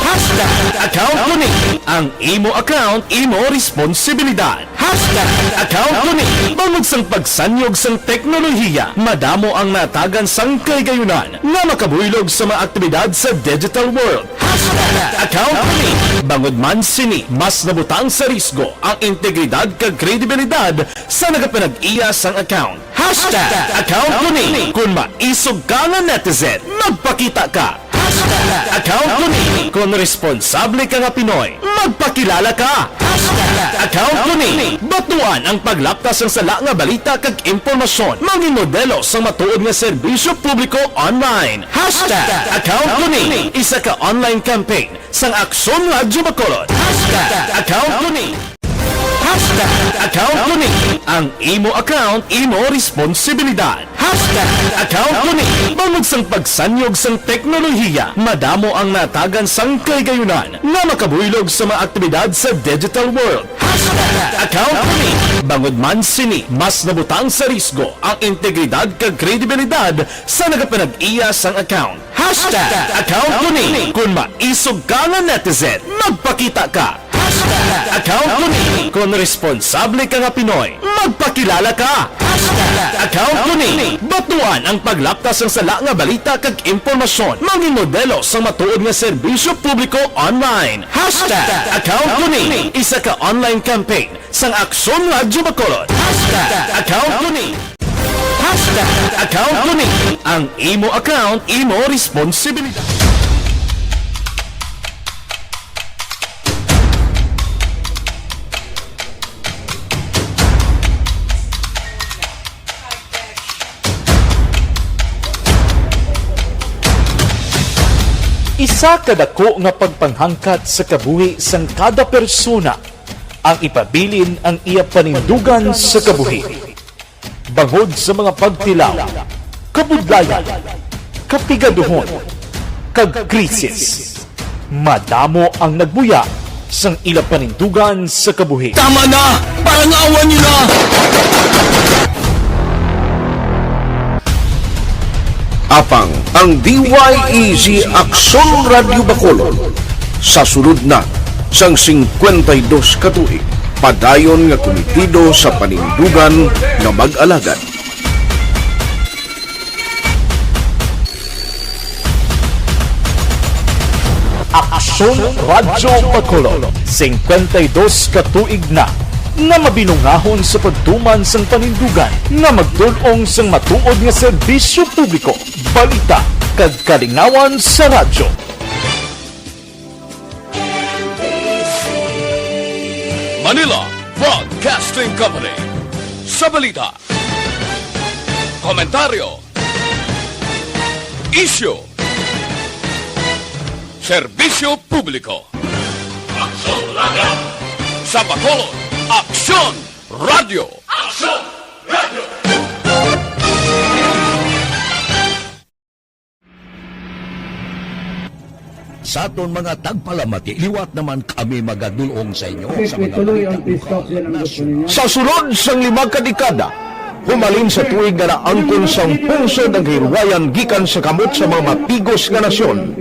Hashtag account ko ni. Ang imo account, imo responsibilidad. Hashtag account ko ni. Bangod sang pagsanyog sang teknolohiya, madamo ang natagan sang kahigayunan nga makabuylog sa mga aktibidad sa digital world. Hashtag account ko ni. Bangod man sini, mas nabutang sa risgo ang integridad kag kredibilidad sa nagapanag-iya sang account. Hashtag account ko ni. Kon maisog ka nga netizen, magpakita ka. Hashtag account ko ni. Kon responsable ka nga Pinoy, magpakilala ka. Hashtag account ko ni. Batuan ang paglaptas sang sala nga balita kag impormasyon. Mangin modelo sang matuod nga serbisyo publiko online. Hashtag account ko ni. Isa ka online campaign sang Aksyon Radyo Bacolod. Hashtag account ko ni. Hashtag account ko ni. Ang imo account, imo responsibilidad. Hashtag account ko ni. Bangod sang pagsanyog sang teknolohiya, madamo ang natagan sang kahigayunan nga makabuylog sa mga aktibidad sa digital world. Hashtag account ko ni. Bangod man sini, mas nabutang sa risgo ang integridad kag kredibilidad sa nagapanag-iya sang account. Hashtag account ko ni. Kon maisog ka nga netizen, magpakita ka. Hashtag account ko ni. Kon responsable ka nga Pinoy, magpakilala ka. Hashtag account ko ni. Batuan ang paglaptas sang sala nga balita kag impormasyon. Mangin modelo sang matuod nga serbisyo publiko online. Hashtag account ko ni. Isa ka online campaign sang Aksyon Radyo Bacolod. Hashtag account ko ni. Hashtag account ko ni. Ang imo account, imo responsibilidad. Isa ka dako nga pagpanghangkat sa kabuhi sang kada persona ang ipabilin ang iya panindugan sa kabuhi. Bangod sa mga pagtilaw, kabudlayan, kapigaduhon, kag krisis, madamo ang nagbuya sang ila panindugan sa kabuhi. Tama na! Parangawan niyo na! Apang ang D Y E G Aksyon Radyo Bacolod sa sulod na sang singkwenta y dos ka tuig, padayon nga kumitido sa panindugan nga mag-alagad. Aksyon Radyo Bacolod, singkwenta y dos ka tuig na nga mabinungahon sa pagtuman sang panindugan nga magtul-ong sang matuod nga serbisyo publiko, balita, kag kalingawan sa radyo. Manila Broadcasting Company. Sa balita, komentaryo, isyu, serbisyo publiko. Aksyon Radyo. Sa Bacolod, Aksyon Radyo. Aksyon! Sa aton mga tagpalamati, liwat naman kami magadulong sa inyo sa mga balita lokal, nasyonal. Sa sulod sang lima ka dekada, humalin sa tuig nga naangkon sang pungsod ang kahilwayan gikan sa kamot sa mga mapigos nga nasyon.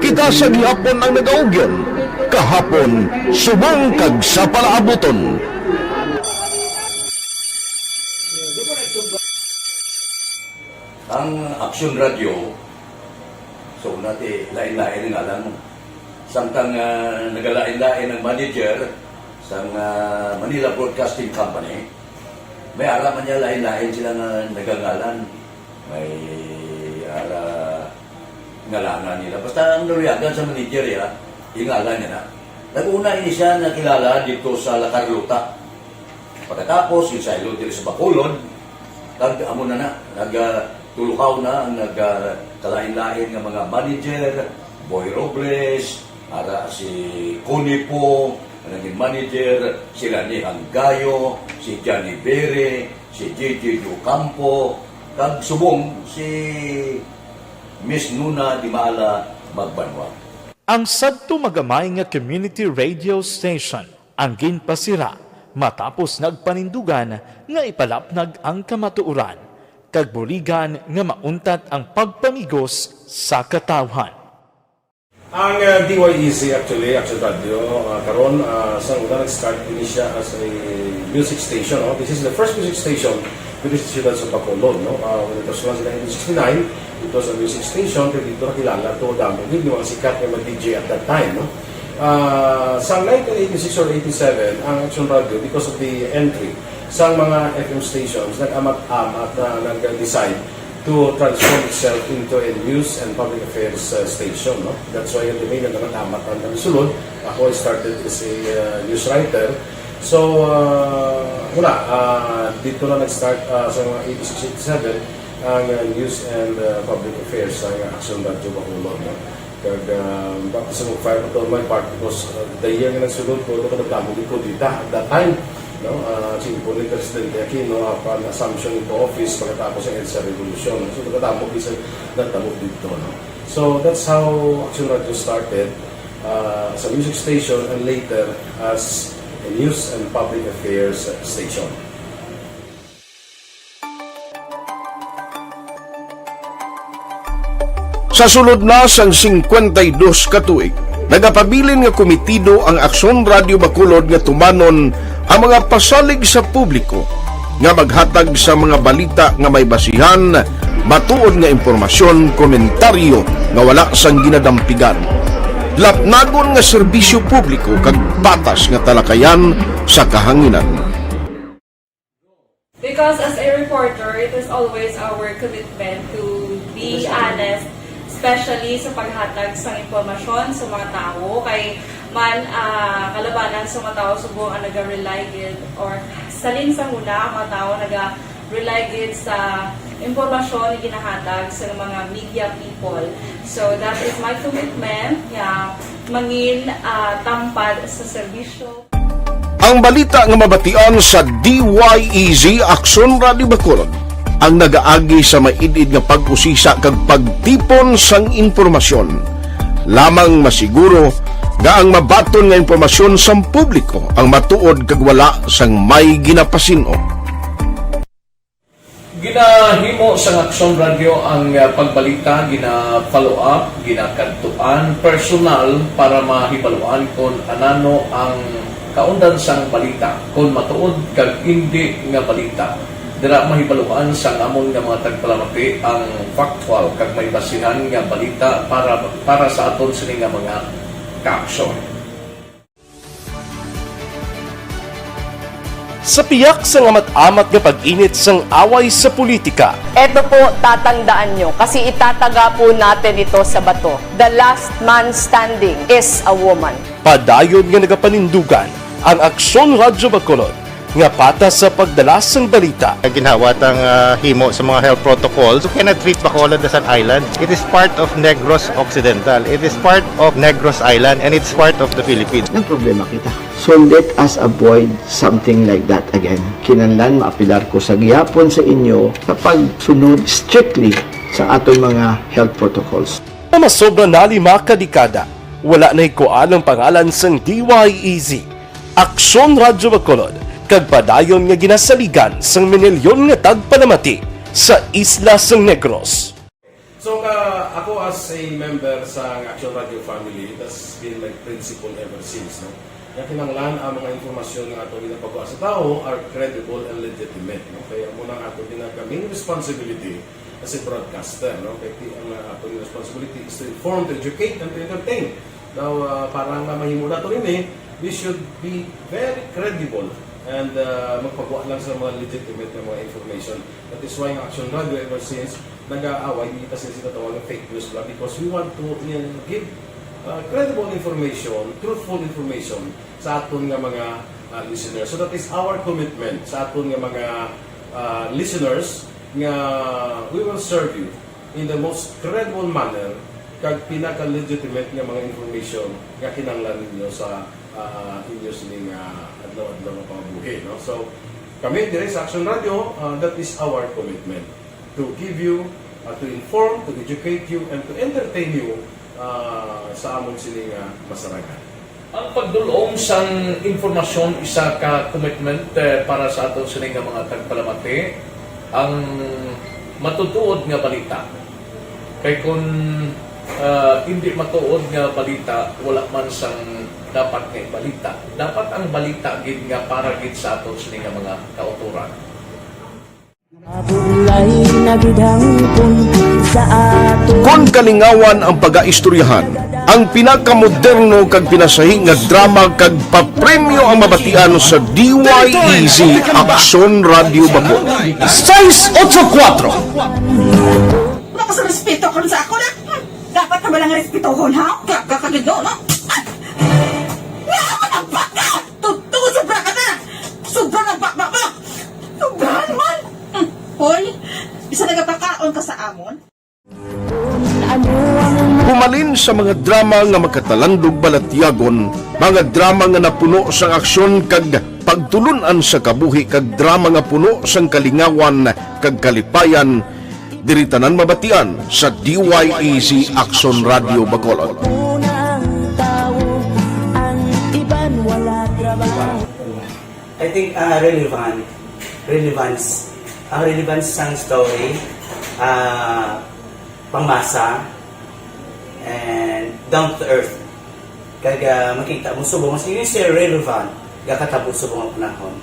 Kita sa gihapon ang nagaugyon, kahapon, subong kag sa palaabuton. Ang Aksyon Radio, so, nati, lain-lain ang ngalan mo. Samtang, ah, nagalain-lain ang manager sang, ah, Manila Broadcasting Company, may ara man niya lain-lain sila nga nagangalan. May ara ngalangan nila. Basta ang naluyagan sa manager, ya, yung ngalan niya na. Nag-una ini siya nakilala dito sa La Carlota. Pagkatapos, yung saylo diri sa Bacolod, kag amo na na, nag, ah, tulukaw na ang nag, ah, kalain-lain nga mga manager, Boy Robles, ara si Connie Poo, ang naging manager, si Rani Hanggayo, si Johnny Bere, si J J Ocampo, kag subong si Miss Nuna Dimala Magbanwa. Ang sadto magamay nga community radio station ang ginpasira matapos nagpanindugan nga ipalapnag ang kamatuoran kag buligan nga mauntat ang pagpamigos sa katawhan. Ang, uh, D Y E Z actually, Action Radio, uh, karon, uh, sa una nag-start ini siya as a music station, no? This is the first music station diri sa siyudad sa Bacolod, no? Uh, when it was launched in nineteen sixty-nine, it was a music station, pero dito nakilala to damo gid yung mga sikat nga mga D J at that time, no? Uh, sa nineteen eighty-six or eighty-seven, ang Action Radio, because of the entry sa mga F M stations, nag-amat-amat na nag-decide to transform itself into a news and public affairs, uh, station, no? That's why yung domain na naman amat ang sulod. Ako, I started as a, uh, news writer. So, uh, wala. Uh, dito na nag-start, uh, sa mga eighty-six, eighty-seven ang, uh, news and, uh, public affairs sa Action Radio Bacolod, no? Kag, ah, baka sa mag-fire ko to my part because, ah, the year nga nagsulod ko, ito ka nagdamo gid ko dita at that time, no? Ah, simple ni Presidente Aquino, ah, upon assumption into office pagkatapos sa EDSA Revolution. So, nagdamo gid sa nagdamo dito, no? So, that's how Action Radio started, ah, as a music station and later as a news and public affairs station. Sa sulod na sang singkwenta y dos ka tuig, nagapabilin nga komitido ang Aksyon Radio Bacolod nga tumanon ang mga pasalig sa publiko nga maghatag sa mga balita nga may basihan, matuod nga impormasyon, komentaryo nga wala sang ginadampigan, lapnagon nga serbisyo publiko, kag patas nga talakayan sa kahanginan. Because as a reporter, it is always our commitment to be honest, especially sa paghatag sa impormasyon sa mga tawo. Kay man, ah, kalabanan sa mga tawo subong ang naga-rely gid or salin sa huna ang mga tawo naga-rely gid sa impormasyon nga ginahatag sa mga media people. So that is my commitment nga mangin, ah, tampad sa serbisyo. Ang balita nga mabatian sa D Y E Z Aksyon Radio Bacolod ang nagaagi sa maid-id nga pag-usisa kag pagtipon sang impormasyon. Lamang masiguro nga ang mabaton nga impormasyon sang publiko ang matuod kag wala sang may ginapasin-o. Ginahimo sang Aksyon Radio ang, ah, pagbalita, gina-follow up, ginakadtuan personal para mahibaluan kon anano ang kaundan sang balita, kon matuod kag indi nga balita. Dira mahibaluan sang amon nga mga tagpalamati ang factual kag may basihan nga balita para, para sa aton sini nga mga kaaksyon. Sa piyak sang amat-amat nga pag-init sang away sa politika, Eto po, tatandaan nyo, kasi itataga po natin ito sa bato. The last man standing is a woman. Padayon nga nagapanindugan ang Aksyon Radyo Bacolod nga patas sa pagdala sang balita. Ginhawa tang, ah, himo sa mga health protocols. You cannot treat Bacolod as an island. It is part of Negros Occidental. It is part of Negros Island, and it's part of the Philippines. Nagproblema kita. So let us avoid something like that again. Kinahanglan maapelar ko sa gihapon sa inyo sa pagsunod strictly sa aton mga health protocols. Nga masobra na lima ka dekada, wala na hikuan ang pangalan sang D Y E Z, Aksyon Radyo Bacolod, kag padayon nga ginasaligan sang minilyon nga tagpalamati sa isla sang Negros. So, ka, ako as a member sa Action Radio family, that's been my principle ever since, no? Nga kinahanglan ang mga impormasyon nga ato ginapagwa sa tawo are credible and legitimate, no? Kaya amo na ang ato ginaka main responsibility as a broadcaster, no? Kay ti-, ang, uh, ato responsibility is to inform, to educate, and to entertain. Now, uh, para nga mahimo nato ini, we should be very credible and, uh, magpagwa lang sa mga legitimate nga mga information. That is why ang Action Radio ever since nag-aaway, di kita sila sinatawag nga fake news lang because we want to, uh, give, uh, credible information, truthful information sa aton nga mga, uh, listeners. So that is our commitment sa aton nga mga, uh, listeners nga we will serve you in the most credible manner kag pinaka-legitimate nga mga information nga kinahanglan ninyo sa, uh, inyo sining, uh, adlaw-adlaw nga pangabuhi, no? So, kami dire sa Action Radio, uh, that is our commitment to give you, uh, to inform, to educate you, and to entertain you, uh, sa amon sini nga masarangan. Ang pagdul-ong sang impormasyon isa ka commitment, eh, para sa aton sini nga mga tagpalamati, ang matutuod nga balita. Kay kun, ah, indi matuod nga balita, wala man sang dapat nga ibalita. Dapat ang balita gid nga para gid sa aton sini nga mga kautoran. Mabulay na gid hangpon sa aton. Kon kalingawan ang pagaistoryahan, ang pinakamoderno kag pinasahi nga drama kag papremyo ang mabatian sa D Y E Z Aksyon Radio Bacolod. Sais otso kuwatro. Wala ka sa respeto karon sa ako na. Hmm, dapat ka ba lang respetohon, ha? Gaga ka gid, no? Ah! Nga ako nagbaka! Totoo, sobra ka na! Sobra na ba, ba, ba? Sobrahan man! Hmm. Hoy, isa nagapakaon ka sa amon? Humalin sa mga drama nga makatalandog balatyagon, mga drama nga napuno sang aksyon kag pagtulun-an sa kabuhi, kag drama nga puno sang kalingawan kag kalipayan, diri tanan mabatian sa D Y E Z Aksyon Radio Bacolod. Unang tawo, ang iban wala trabaho. I think, ah, relevant, relevance, ang relevance sang story, ah, pangmasa, and down to earth. Kag, ah, makita mo subong, mas yun siya relevant, gakatabo subong ang panahon.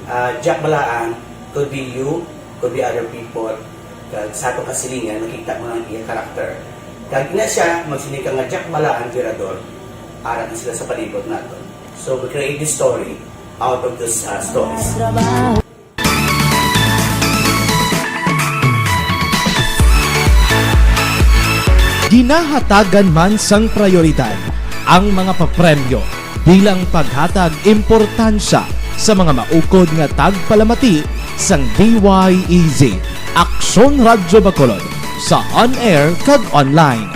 Ah, Jack Balaan, could be you, could be other people, kag sa ato kasilingan, makita mo ang iya karakter. Kag ina siya, magsiling ka nga Jack Balaan, Tirador, ara na sila sa palibot nato. So, we create this story out of those, uh, stories. Ginahatagan man sang prayoridad ang mga papremyo bilang paghatag importansya sa mga maukod nga tagpalamati sang D Y E Z, Aksyon Radyo Bacolod, sa on-air kag online.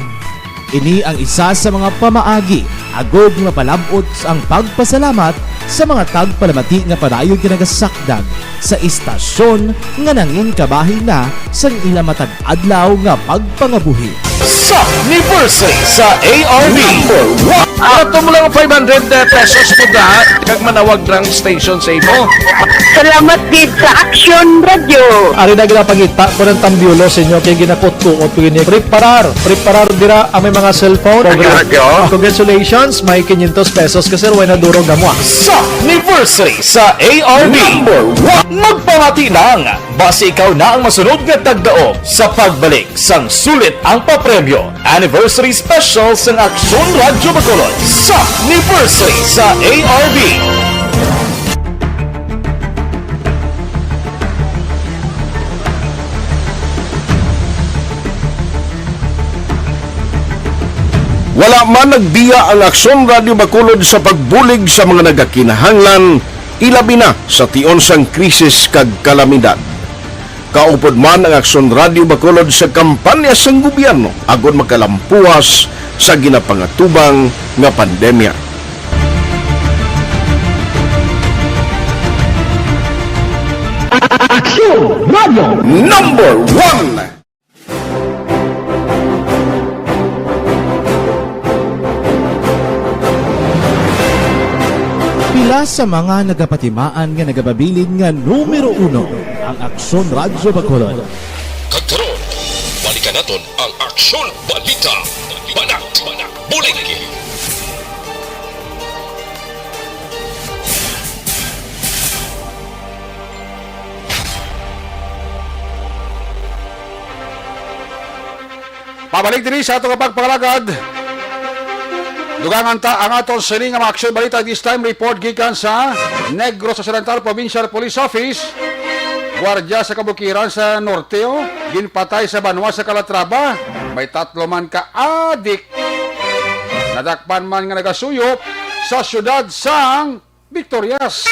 Ini ang isa sa mga pamaagi agod mapalab-ot ang pagpasalamat sa mga tagpalamati nga padayon nga nagasakdag sa istasyon nga nangin kabahin na sang ila matag adlaw nga pagpangabuhi. Sa anniversary sa A R B. Number one. Ato mo lang five hundred pesos po da, kag manawag rang station sa imo. Salamat gid sa Action Radio. Ari na ginapangita ko ng tambyulo sa inyo kay ginakutkuot ko ini. Preparar, preparar dira ang may mga cellphone. Radyo. Congratulations, may quinientos pesos ka, sir, way na duro gamwa. Sa anniversary sa A R B. Number one. Magpamati lang, basi ikaw na ang masunod nga tagdaog sa pagbalik sang sulit ang papremyo. Anniversary Special sang Aksyon Radyo Bacolod sa anniversary sa A R B. Wala man nagbiya ang Aksyon Radyo Bacolod sa pagbulig sa mga nagakinahanglan, ilabi na sa tion sang krisis kag kalamidad. Kaupod man ang Aksyon Radyo Bacolod sa kampanya sang gobyerno agod makalampuwas sa ginapangatubang nga pandemya. Aksyon Radyo Number One. Pila sa mga nagapatimaan nga nagababilin nga numero uno ang Aksyon Radyo Bacolod. Kag karon, balikan naton ang Aksyon Balita. Banat, bulig. Pabalik diri sa ato nga pagpangalagad. Dugangan ta ang aton sini nga mga aksyon balita this time. Report gikan sa Negros Occidental Provincial Police Office. Gwardiya sa kabukiran sa Norte, oh, ginpatay sa banwa sa Calatrava. May tatlo man ka adik. Nadakpan man nga nagasuyop sa siyudad sang Victorias.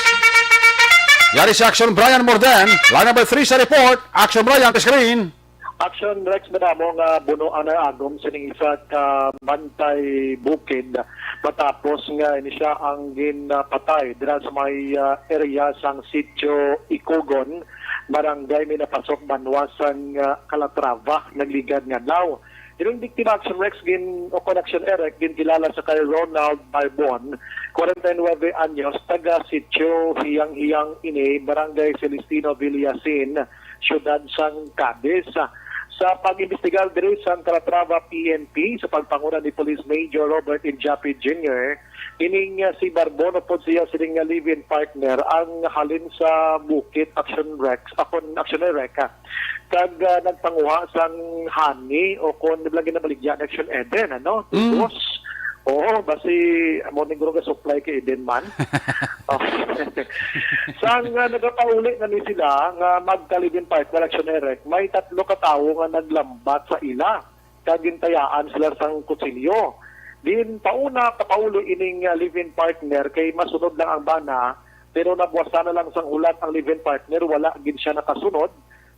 Yari si Action Brian Morden, line number three sa report. Action Brian, screen. Action Rex, madamo nga buno ang naagom sining isa ka bantay bukid matapos nga ini siya ang ginpatay dira sa may, ah, area sang Sitio Ikugon, Barangay Minapasok, Banwa sang, ah, Calatrava, nagligad nga adlaw. Ining biktima, Action Rex, gin-, o kon Action Eric, ginkilala sa kay Ronald Barbon, kwarenta y nuebe anyos, taga Sitio Hiyang-Hiyang ini, Barangay Celestino Villasin, siyudad sang Cadiz. Sa pag-imbestigar diri sang Calatrava P N P, sa pagpanguna ni Police Major Robert Injapi Junior, ining, ah, si Barbon upod siya sining nga live-in partner ang halin sa bukid, Action Rex, akon Action Eric, ah. Kag, ah, nagpanguha sang honey o kon nila ginabaligya na action eden, ano? Mm. Tubos. Oo, basi amo ni guro ga supply kay Eden man. Oh. Sang, ah, nagapauli na ni sila nga magka-live-in partner, action Eric, may tatlo ka tawo nga naglambat sa ila kag gintayaan sila sang kutsilyo. Din pauna kapauli ining, ah, live-in partner kay masunod lang ang bana, pero nabuwasan na lang sang hulat ang live-in partner, wala gid siya nakasunod.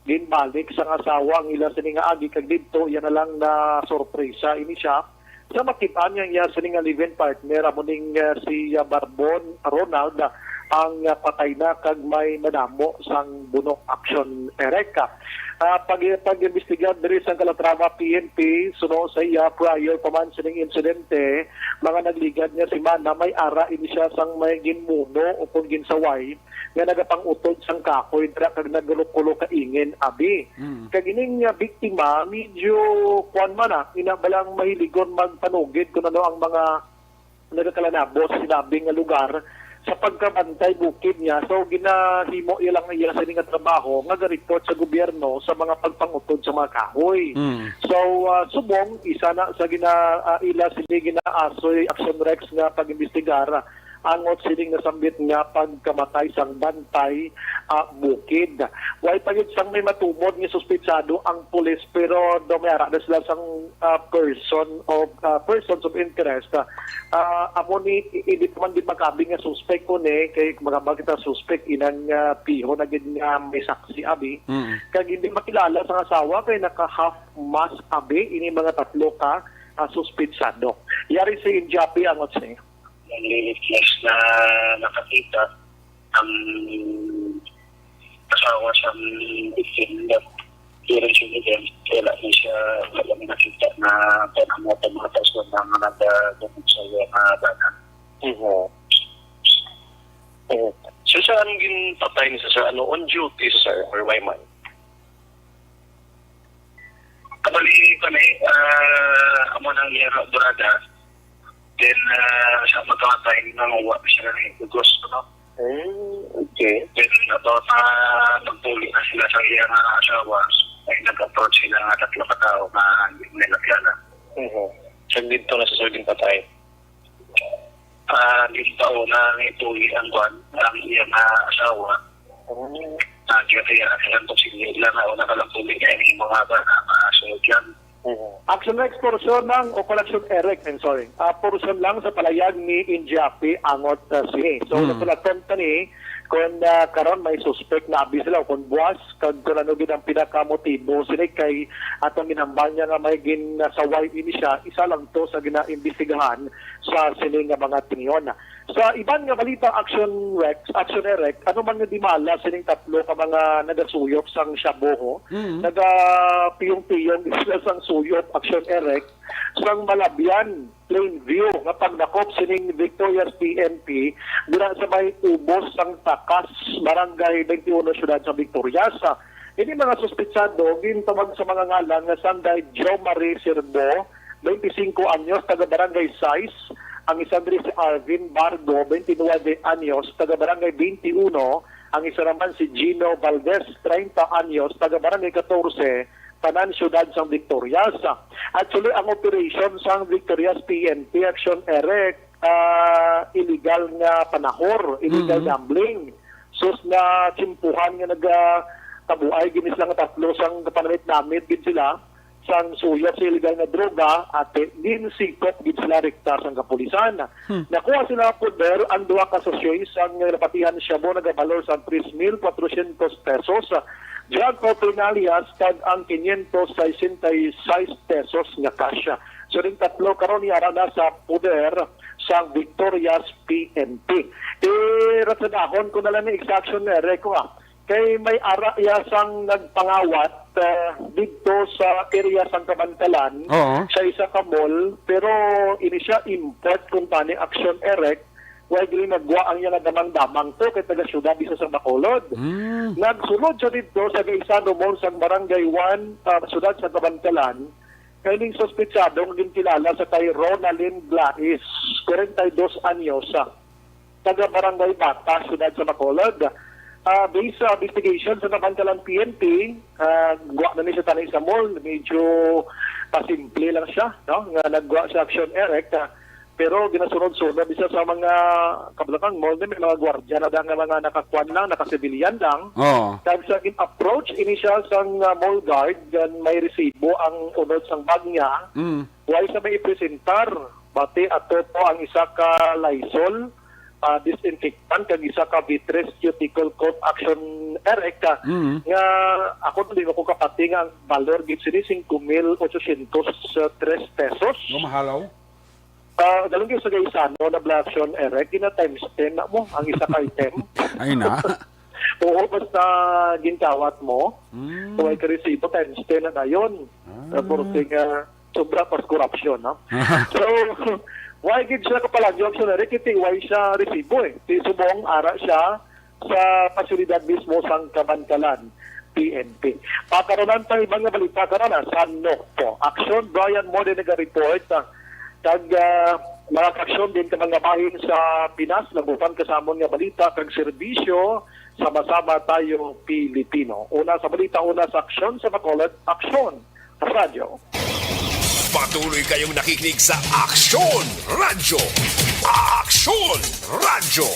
Ginbalik sang asawa ang ila sini nga agi kag didto iya na lang na sorpresa ini siya sa makit-an nga iya sini nga live-in partner amo ning, ah, si, ah, Barbon Ronald, ah, ang, ah, patay na kag may madamo sang buno, action Eric. Ah, pag, pag-imbestigar diri sa Calatrava P N P, suno sa iya, prior pa man sining insidente, mga nagligad nga semana, may ara ini siya sang may ginmuno o kung ginsaway nga nagapang-utod sang kahoy dira kag naglukulo ka ingin, abi. Mm. Kag ining, ah, biktima, medyo kuwan man, ah, ina balang mahiligon magpanugid kung ano ang mga nagakalanabot sa sinabi nga lugar sa pagkabantay bukid niya. So, ginahimo iya lang iya sini nga trabaho nga ga-report sa gobyerno sa mga pagpangutod sa mga kahoy. Mm. So, ah, subong, isa na sa gina-, ah, ila sini ginaasoy, Action Rex, nga pag-imbestigar angot sining nasambit nga pagkamatay sang bantay, ah, bukid. Way pa gid sang may matumod nga suspetsado ang pulis, pero daw may ara na sila sang, ah, person of, ah, persons of interest. Ah, amo ni, i-, hindi pa man gid makabi nga suspect ko ni, kay magabag kita suspect, inang, ah, piho na gid nga may saksi, abi. Mm. Kag hindi makilala sang asawa kay naka-half mask, abi, ini mga tatlo ka, ah, suspetsado. Yari si Injapi angot sini. Ang latest na nakakita, ang asawa sa victim, that during incident, wala na siya, wala na nakita na kung ano itong mga person na mga nag-, ah, sa mga bata. Mhm. Mhm. So, siya ang ginpatay ni sa, sa ano, on duty, sir, or why man? Kabali pa ni, ah, amo nang iya nga brada. Then, ah, sa pagkamatay, nanguha siya ng tugos, no? Hmm, okay. Then, about, ah, nagpuli na sila sa iya nga asawa, ay nag-approach sila nga tatlo ka tao nga hindi mo nila kilala. Mhm. Sa dito na sa sarding patay. Ah, di pa una nga ipuli ang kwan, ang iya nga asawa. Oh. Ah, kaya kaya, kaya ang kutsilyo lang, ah, una ka lang puli kaya yung mga ba na masunod lang. Oo. Action Rex, portion lang, o correction, Eric, I'm sorry. Ah, portion lang sa palayag ni Injapi angot, ah, si. So, hmm, nagpalaton ta ni, Kung, ah, karon may suspek na abi sila o kung buwas, kag kung ano gid ang pinakamotibo sini, kay atong ginhambal niya nga may ginasaway ini siya, isa lang to sa ginaimbestigahan sa sini nga mga tingyon. Sa iban nga balita, Action Rex, Action Eric, ano man nga dimala sining tatlo ka mga nagasuyop sang shabu, ho? Mm. Nagapiyong-piyong sila sang suyop, Action Eric, sang Malabyan, Plainview, nga pagdakop sining Victorias P N P dira sa may ubos sang Takas, Barangay twenty-one, Siyudad sa Victorias. Ini mga suspetsado gintawag sa mga ngalan nga sanday Joe Marie Sirbo, twenty-cinco anyos, taga Barangay sais, ang isa diri si Arvin Bargo, twenty-nuebe anyos, taga Barangay twenty-uno, ang isa naman si Gino Valdez, treinta anyos, taga Barangay catorce, tanan siyudad sang Victorias. Actually, ang operation sang Victorias P N P, Action Eric, ah, illegal nga panahor, illegal Mhm. gambling. Sus, nga tsimpuhan nga nagatabuay gini sila nga tatlo sang kapanamit-namit gid sila sang suyop sa illegal nga droga, ate, ginsikop gid sila rekta sang kapulisan. Hmm. Nakuha sila poder ang duha ka sachet sang napatihan shabu nagabalor sang tres mil cuatrocientos pesos, drug paraphernalia, kag ang quinientos sesenta y seis pesos nga cash. So, ning tatlo karon yara na sa poder sang Victorias P N P. Irasadahon ko na lang ni Exaction, eh, Reco, ah. Kay may ara iya sang nagpangawat, eh, didto sa area sang Kabankalan, Oo. sa isa ka mall, pero ini siya import kumpani, Action Eric, wala gid nagwa ang iya nga damang-damang to, kay taga-siyudad isa sa Bacolod. Mm. Nagsulod siya didto sa Gaisano Mall sang Barangay one, ah, siyudad sa Kabankalan, kay ning suspetsado nga ginkilala sa kay Ronalyn Blanes, kwarenta y dos anyos, ah, taga Barangay Bata, siyudad sa Bacolod. Ah, based sa investigation sa Kabankalan P N P, ah, gwa na ni siya tani sa mall. Medyo pasimple lang siya, no? Nga nagwa sa Action Eric, ah, pero ginasunod-sunod siya sa mga kablakang mall, may mga gwardiya na da nga mga nakakuan lang, nakasibilyan lang. Oo. Kag sa in-approach ini siya sang, ah, mall guard, gan may resibo ang unod sang bag niya. Mm. Wala siya may ipresentar. Bati ato po ang isa ka Lysol, ah, disinfectant, kag isa ka Vitres cuticle coat, Action Eric, ah, Mm. nga ako, di ko kapati nga ang balor gid sini, cinco mil ochocientos tres pesos. Nga mahalaw. Ah, galing kayo sa Gaisano na Black Action Eric, gina times ten na mo ang isa ka item. Ay na. Oo, basta ginkawat mo, Mm. kung may karesibo, times ten na dayon. Ah. Ah, porke nga sobra pas korupsyon, no? So, why gid siya kapalagyo, Action Eric? Kiti, why siya resibo, eh? Ti subong, ara siya sa pasilidad mismo sang Kabankalan P N P. Pakaronan pa iba nga balita karon, ah, sa Nokpo. Action, Brian Mode nag-report, ah, kag, ah, mga aksyon din ka mga bahin sa Pinas, nagupan ka sa amon nga balita kag serbisyo, sama-sama tayo Pilipino. Una sa balita, una sa aksyon sa Bacolod, Aksyon Radyo. Patuloy kayong nakikinig sa Aksyon Radyo. Aksyon Radyo.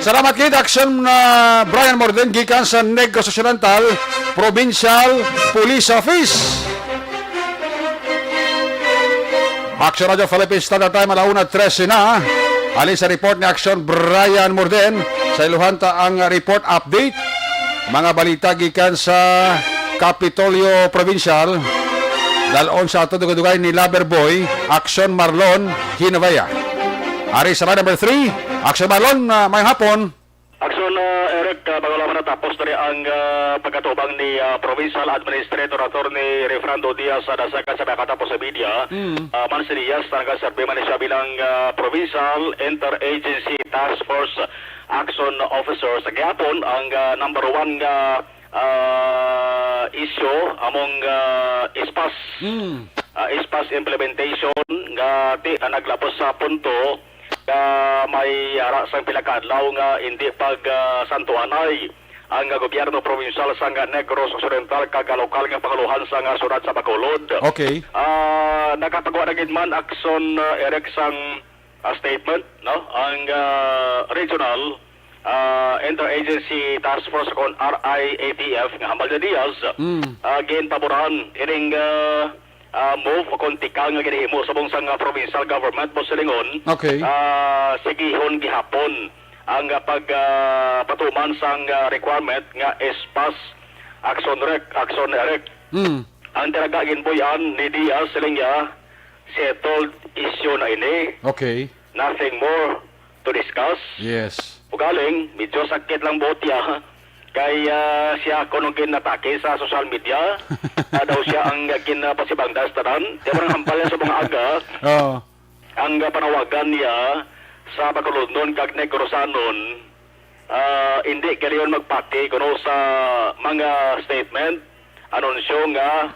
Salamat gid, Action, ah, Brian Morden, gikan sa Negros Occidental Provincial Police Office. Action Radio Philippines Standard Time, ala una trese na. Halin sa report ni Action Brian Morden, sa iluhan ta ang report update. Mga balita gikan sa Kapitolyo Provincial. Dalon sa ato dugay-dugay ni Lover Boy, Action Marlon Hinavaya. Ari sa line number three, Action Marlon, ah, may hapon. Action, ah, Eric, ah, bago lamang natapos na rin ang, ah, pagkatubang ni, ah, Provincial Administrator Attorney Refrando Diaz sa Dasakan sa nakatapos sa media, Mm. ah, man si Diaz, nagaserbi man siya bilang, ah, Provincial Interagency Task Force Action Officer. Sa gihapon, ang, ah, number one nga, ah, issue among, ah, ispas, Mm. ah, ispas implementation nga ti, ah, naglapos sa punto nga may ara sang pila ka adlaw nga hindi pag, ah, santuanay ang, ah, gobyerno probinsyal sang Negros Occidental kag, ah, lokal nga panguluhan sang, ah, siyudad sa Bacolod. Okay. Ah, nakapagawa na gid man aksyon, ah, Eric, sang, ah, statement, no? Ang, ah, regional, ah, interagency task force kon R I A T F nga hambal ni Diaz, Mm. ah, ginpaboran ining, ah, ah, move o kung tikal nga ginahimo subong sang, ah, provincial government, Boss Silingon, Okay. ah, sigihon gihapon ang, ah, pag, ah, patuman sang, ah, requirement nga S PAS action rec, action rec. Mm. Ang tinaga ginbuy-an ni Diaz, siling niya, settled issue na ini. Okay. Nothing more to discuss. Yes. Ugaling, medyo sakit lang buot niya. Kay, ah, siya kuno ginatake sa social media. Ah, daw siya ang ginapasibangdas tanan. Di ba nang hambal niya sa mga aga? Oo. Ang panawagan niya sa Bacolodnon kag Negrosanon, ah, hindi kailangan magpati kuno sa mga statement, anunsyo nga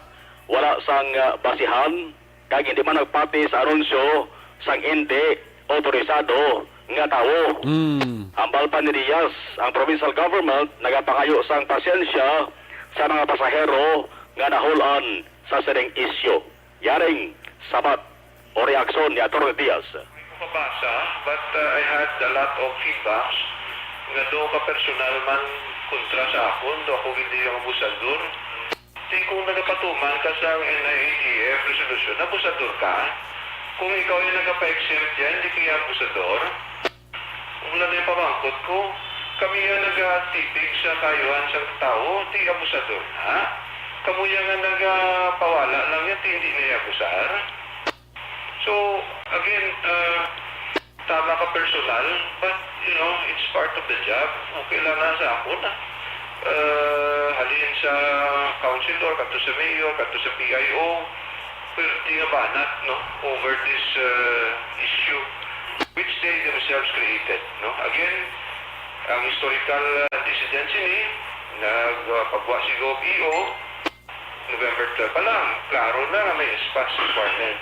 wala sang, ah, basihan, kag hindi man nagpati sa anunsyo sang hindi otorisado nga tawo. Hmm. Hambal pa ni Diaz, ang provincial government nagapangayo sang pasensya sa mga pasahero nga nahulan sa sining isyu. Yaring sabat o reaksyon ni Attorney Diaz. Ko kabasa, but, uh, I had a lot of feedbacks nga daw ka personal man kontra sa akon, daw ako gid ang abusador. Di kung nagapatuman ka sa N I A G F resolution, abusador ka. Kung ikaw yung nagapa-exempt yan, di kaya abusador? Wala na yung pamangkot ko. Kami nga nagatipig sa kayuhan sa tao, di abusador na. Kamo yan nga nagapawala lang yan, di, hindi na yung abusar. So, again, uh, tama ka personal, but, you know, it's part of the job. Okay lang na sa ako na. Uh, halin sa councilor, kadto sa mayor, kadto sa P I O, perti nga banat, no, over this, uh, issue, which they themselves created, no. Again, ang historical antecedent sini, nagpagwa si Gov E O, November twelve pa lang, klaro na nga may S PAS requirement.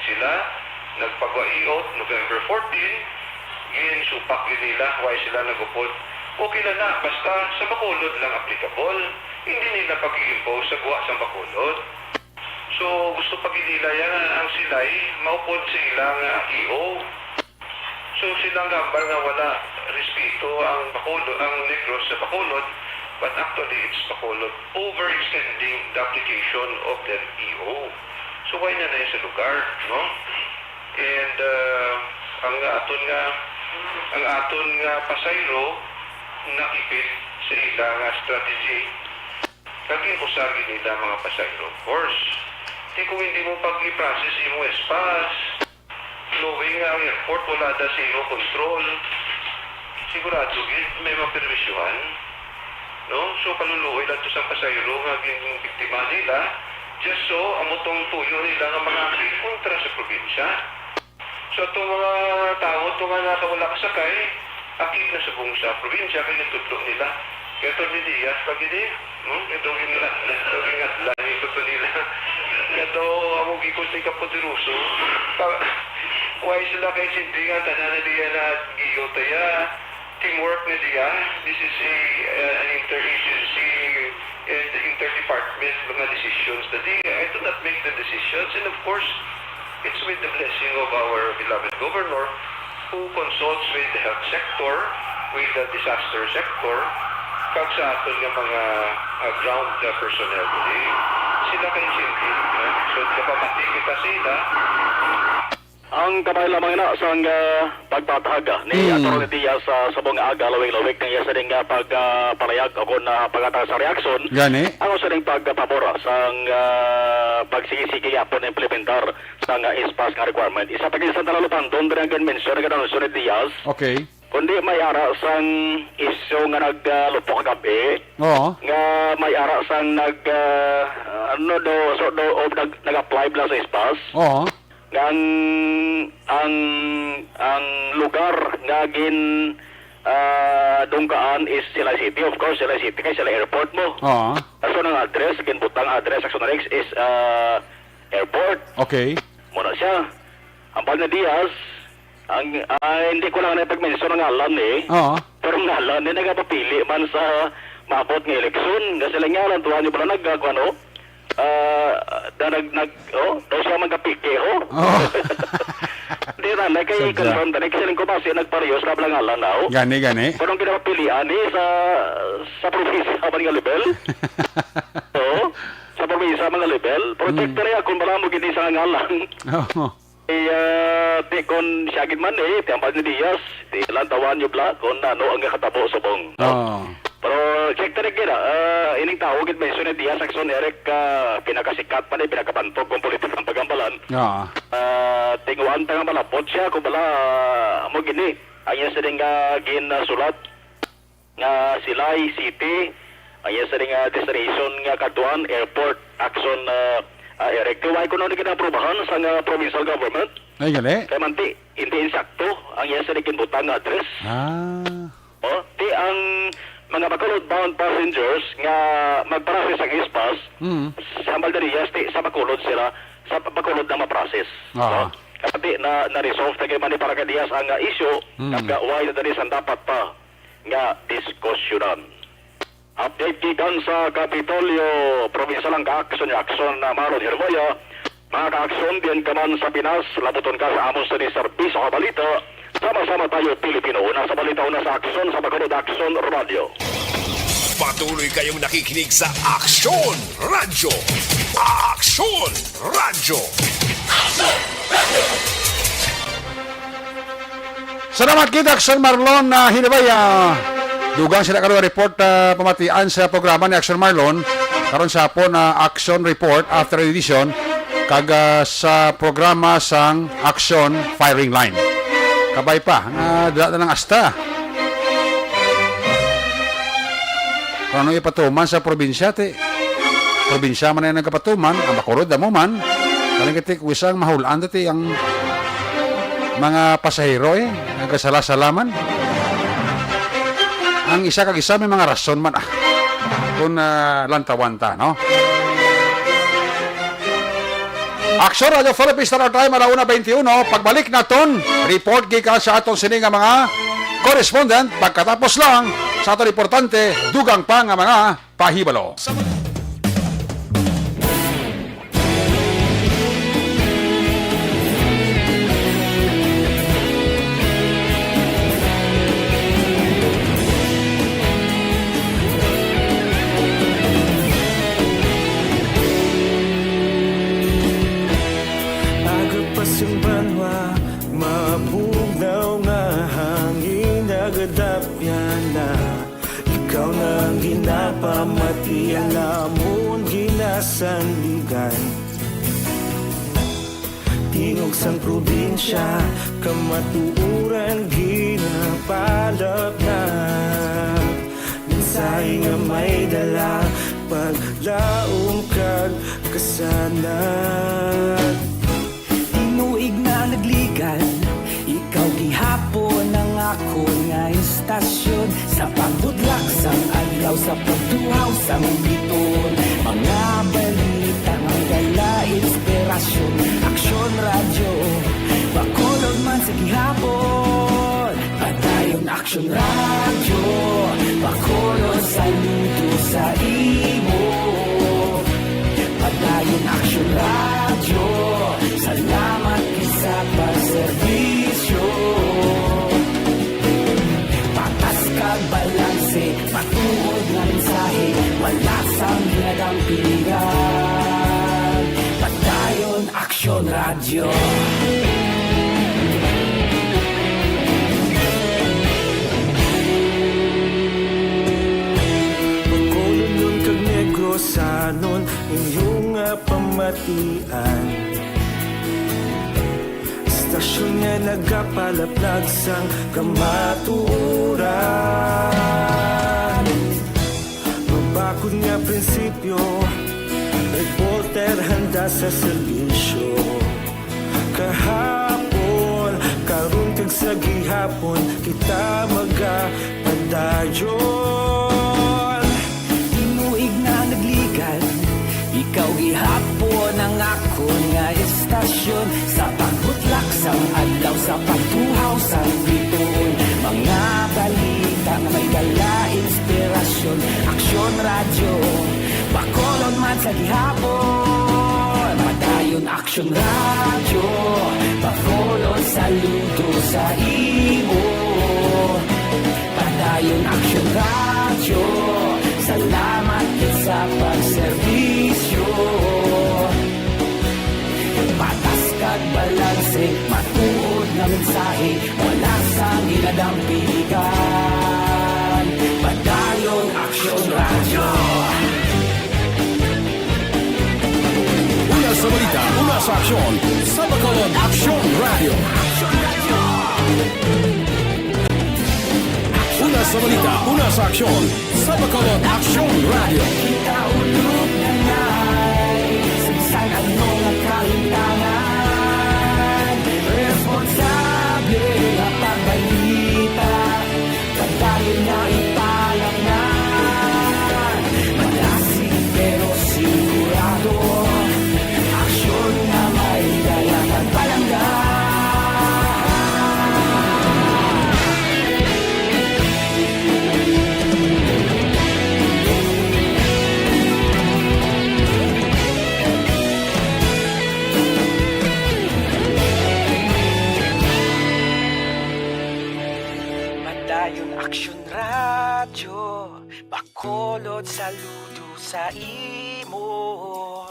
Sila nagpagwa-iot November fourteen, ginsupak gid nila, why sila nagupod. Okay na na, basta sa Bacolod lang applicable. Hindi nila pag-i-impose sa guwa sa Bacolod. So, gusto pa gid nila yan ang sila'y maupod sa ilang, ah, E O. So, silang gambal nga wala respeto ang Bacolod, ang Negros sa Bacolod, but actually it's Bacolod overextending the application of the E O. So, why na na sa lugar, no? And, uh, ang aton nga, ang aton nga pasayro nakipit sa ila nga strategy. Kag ginkusar gid nila mga pasayro, of course. Di kung hindi mo pag-i-process imo S PAS, knowing nga ang airport wala da sa imo control, sigurado gid may mapermisyuhan, no? So, kaluluoy lang to sa pasayro nga ginbiktima nila, just so amo tong tuyo nila nga mga kontra sa probinsya. So, itong mga tawo, itong nga nakawala kasakay, akig na subong sa probinsya, kay gitudlo nila. Kaya ito ni Diaz, pag ini, hmm? Ito ginla-, ito gingadla, ito to nila. Ito, amo gikos ni Kapoderoso. Pa-, why sila kay Cindy nga, tanan na niya na giyo, taya, teamwork na diya. This is a, uh, an interagency and interdepartment mga decisions na di. I do not make the decisions. And of course, it's with the blessing of our beloved governor who consults with the health sector, with the disaster sector, kag sa aton nga mga, uh, ground, uh, personnel. Di sila kay Cindy, no? So, kapamati kita sila. Ang kamay lamang na sang, ah, pagpatag ni Hmm. Attorney Diaz sa subong nga aga, lawig-lawig ang iya sining, ah, pag, ah, palayag o kon, ah, paghatag sa reaksyon. Gani. Ang sining pagpabor sang, ah, pagsigi-sige gihapon implementar sang, ah, S PAS nga requirement. Isa pa gid sa talupandon diri ang ginmensyon nga Attorney Diaz. Okay. Kundi may ara sang isyu nga nag, ah, lupok kagabi. Oo. Nga may ara sang nag, ah, ano do, so do, o nag, nag-apply bala sa S PAS. Oo. Nga ang, ang, ang lugar nga gin, ah, dunggaan is Silay City. Of course, Silay City kay Silay Airport mo. Oo. Kaso ang address, ginbutang address, Action Rex is, ah, airport. Okay. Muna siya. Ang Bal na Diaz, ang, ah, hindi ko lang na pag-mention ang ngalan eh. Oo. Pero ang ngalan eh, nagapapili man sa maabot nga eleksyon. Kasi lang nga lang, tuwa niyo pala nag, ah, ano, ah, na nag, nag, oh, daw siya magkapiki, oh. Oh. Di na, na kay Sadya. Confirm na, kasi lang ko basi nagparehas na pala ngalan, oh. Gani, gani. Pero ang ginapapilian eh, sa, sa probinsya man nga level. Oo. Sa Sa mga level, project Mm. na niya kung bala mo gini sa ngalan. Oo. Eh, ah, di kon siya gid man eh, ti ambal ni Diaz, ti lantawan niyo bala kung ano ang nakatabo subong. Oo. Pero check ta rin gid, ah, ining tao gid mention ni Diaz, Action Eric, ah, pinakasikat pa ni, pinakabantog kung politikang pagambalan. Oo. Ah, tinguan ta nga malapot siya kung bala, ah, mo gini, ang iya sining, ah, ginasulat nga Silay City, ang iya sining, ah, destination nga kadtuan, airport, Action, ah, ah, Eric. Ti wala ko na gid aprubahan sa nga provincial government. Ay, gali? Kay man ti, hindi insakto ang iya sining ginbutang nga address. Ah. Oh, ti ang mga Bacolod bound passengers nga magprocess ang S-Pass, Mm. sa Maldarias, ti sa Bacolod sila, sa Bacolod na maprocess. Ah. So, kapati na, na-resolve na kay Manny Paracadias ang, ah, issue, Mm. kag, ah, wala na dali sang dapat pa nga diskusyonan. Update gikan sa Kapitolyo, probinsya lang ka-aksyon, aksyon na Maron Hermoya. Mga ka-aksyon, diyan ka man sa Pinas, labuton ka sa amon sa serbisyo ka balita. Sama-sama tayo, Pilipino. Una sa balita, una sa aksyon, sa Bacolod Aksyon Radio. Patuloy kayong nakikinig sa Aksyon Radyo. Aksyon Radyo. Salamat kita, Aksyon Marlon, na hinabay, ah, dugang sila karon report, ah, pamatian sa programa ni Aksyon Marlon. Karon sa hapon, ah, Aksyon Report after edition, kag, ah, sa programa sang Aksyon Firing Line. Kabay pa, na dala na lang asta. Kung ano ipatuman sa probinsya, ti. Probinsya man ay nagkapatuman, ang Bacolod, damo man. Kaling kiti, wisang mahulaan, ti, ang mga pasahero, eh, nagkasala-salaman. Ang isa kag isa may mga rason man, ah. Kung, ah, lantawan ta, no? Aksyon Radio Philippines Standard Time, ala una twenty-one. Pagbalik naton, report gikan sa aton sini nga mga correspondent. Pagkatapos lang sa aton importante, dugang pa nga mga pahibalo. Aga pa sing banwa, mabugnaw nga hangin nagadapyan na. Ikaw na ang ginapamati, ang amon ginasandigan. Tingog sang probinsya, kamatuoran ginapalapnap. Mensahe nga may dala, paglaom kag kasanag. Tinuig na nagligad, ikaw gihapon ang akon nga istasyon. Sa pagbudlak sang adlaw, sa pagtuhaw sang biton, mga balita nga dala inspirasyon. Aksyon Radyo, Bacolod man sa gihapon. Padayon Aksyon Radyo, Bacolod, saludo sa imo. Padayon Aksyon Radyo, salamat gid sa pagserbisyo. Patas kag balanse, matuod nga mensahe, wala sang ginadampigan. Padayon Aksyon Radyo. Bacolodnon kag Negrosanon, inyo nga pamatian. Istasyon nga nagapalaplag sang kamatuoran. Mabakod nga prinsipyo, reporter handa sa serbisyo. Kahapon, karon kag sa gihapon, kita magapadayon. Tinuig na nagligad, ikaw gihapon ang akon nga istasyon. Sa pagbutlak sang adlaw, sa pagtuhaw sang biton, mga balita nga may dala inspirasyon. Aksyon Radyo, Bacolod man sa gihapon. Padayon Aksyon Radyo, Bacolod, saludo sa imo. Padayon Aksyon Radyo, salamat gid sa pagserbisyo. Wala sang ginadampigan. Padayon Aksyon Radyo. Una sa balita, una sa aksyon, sa Bacolod Aksyon Radyo. Una sa balita, una sa aksyon, sa Bacolod Aksyon Radyo. Kita ulog na ngay, sa bisan ano nga kahintangan, responsable nga pagbalita, padayon nga ipalapnan. Malasig pero sigurado, aksyon nga may dala kag palangga. Padayon Aksyon Radyo, Bacolod, saludo sa imo.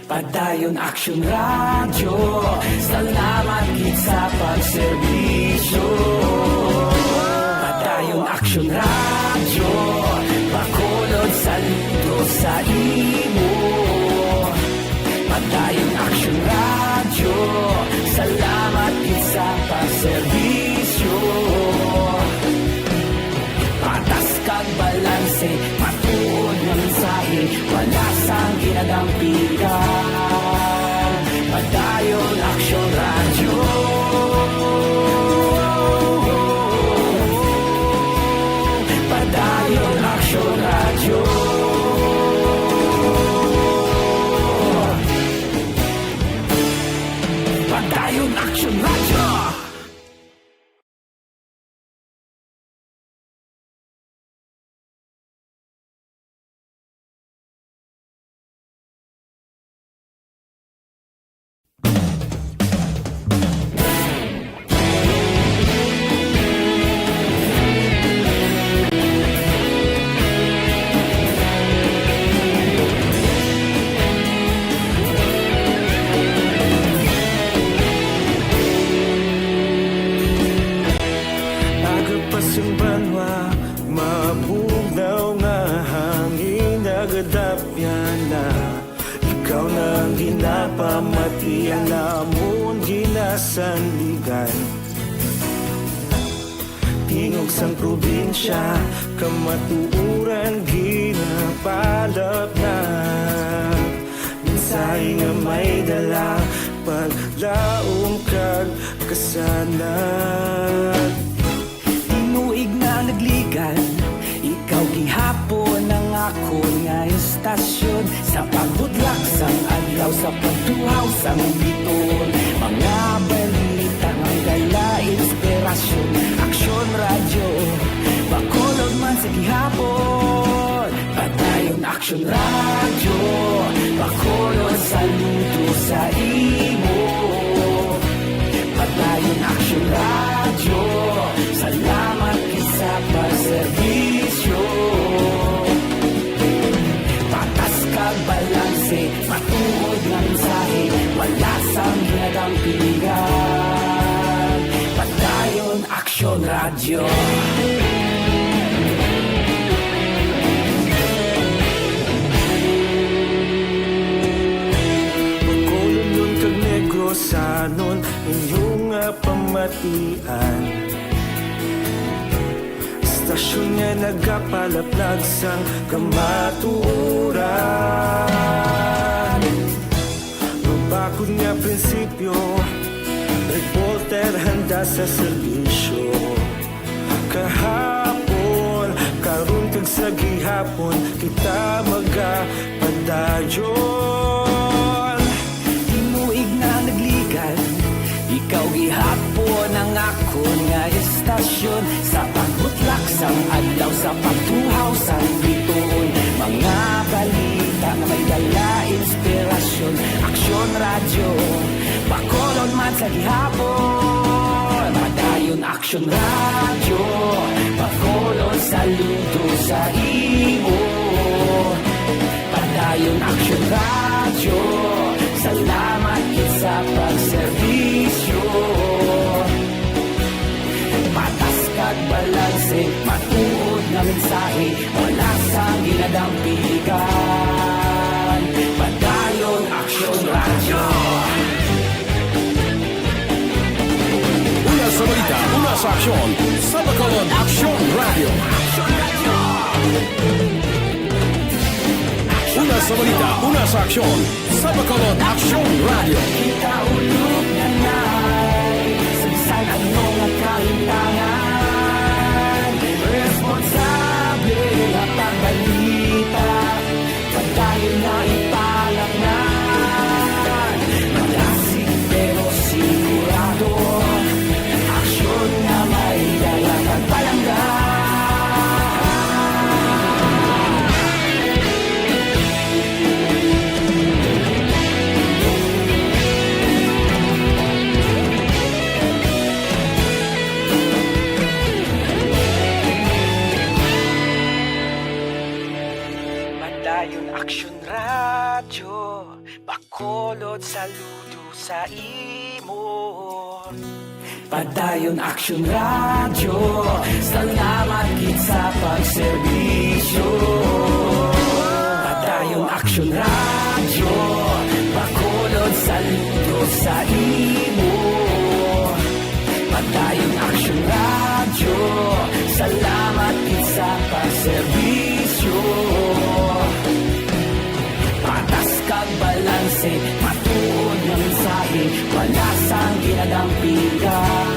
Padayon Aksyon Radyo, salamat gid sa pagserbisyo. Padayon Aksyon Radyo, Bacolod, saludo sa imo. Padayon Aksyon Radyo, salamat gid sa pagserbisyo. Patas kag balanse, matuod nga mensahe, wala sang ginadampigan. Padayon Aksyon Radyo. Padayon Aksyon Radyo. Padayon Aksyon Radyo. Aga pa sang banwa, mabugnaw nga hangin nagadapyan na. Ikaw na ang ginapamati, ang amon ginasandigan. Tingog sang probinsya, kamatuoran ginapalapnag. Mensahe nga may dala, paglaom kag kasanag. Tinuig na nagligan, ikaw gihapon ang akon nga istasyon. Sa pagbutlak sang adlaw, sa pagtuhaw sang bituon, mga balita nga may dala inspirasyon. Aksyon Radyo, Bacolod man sa gihapon. Padayon Aksyon Radyo, Bacolod, saludo sa imo. Padayon Aksyon Radyo, salamat gid sa pagserbisyo. Patas kag balanse, matuod nga mensahe, wala sang ginadampigan. Padayon Aksyon Radyo. Bacolodnon kag Negrosanon, inyo nga pamatian. Istasyon nga nagapalaplag sang kamatuoran. Mabakod nga prinsipyo, reporter handa sa serbisyo. Kahapon, karon, kag sa gihapon, kita magapadayon. Tinuig na nagligan, ikaw gihapon ang akon nga istasyon. Sa pagbutlak sang adlaw, sa pagtuhaw sang bituon, mga balita nga may dala inspirasyon. Aksyon Radyo, Bacolod man sa gihapon. Padayon Aksyon Radyo, Bacolod, saludo sa imo. Padayon Aksyon Radyo, salamat gid sa pagserbisyo. Tampigan, Padayon Aksyon Radyo. Una sa balita, una sa aksyon, sa Bacolod Aksyon Radyo. Una sa balita, una sa aksyon, sa Bacolod Aksyon Radyo. Kita ulog na nay, sa bisan ano nga kahintangan, responsable nga pagbalita, padayon na ipalaknan. Malasig pero sigurado, aksyon nga may dala kag palangga. Padayon Aksyon Radyo, Bacolod, saludo sa imo. Padayon Aksyon Radyo, salamat gid sa pagserbisyo. Padayon Aksyon Radyo, Bacolod, saludo sa imo. Padayon Aksyon Radyo, salamat gid sa pagserbisyo. Patas kag balanse, matuod nga mensahe, wala sang ginadampigan.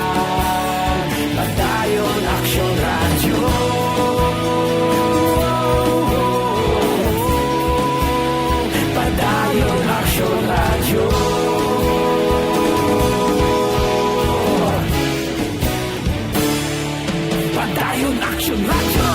Padayon Aksyon Radyo. Padayon Aksyon Radyo. Padayon Aksyon Radyo.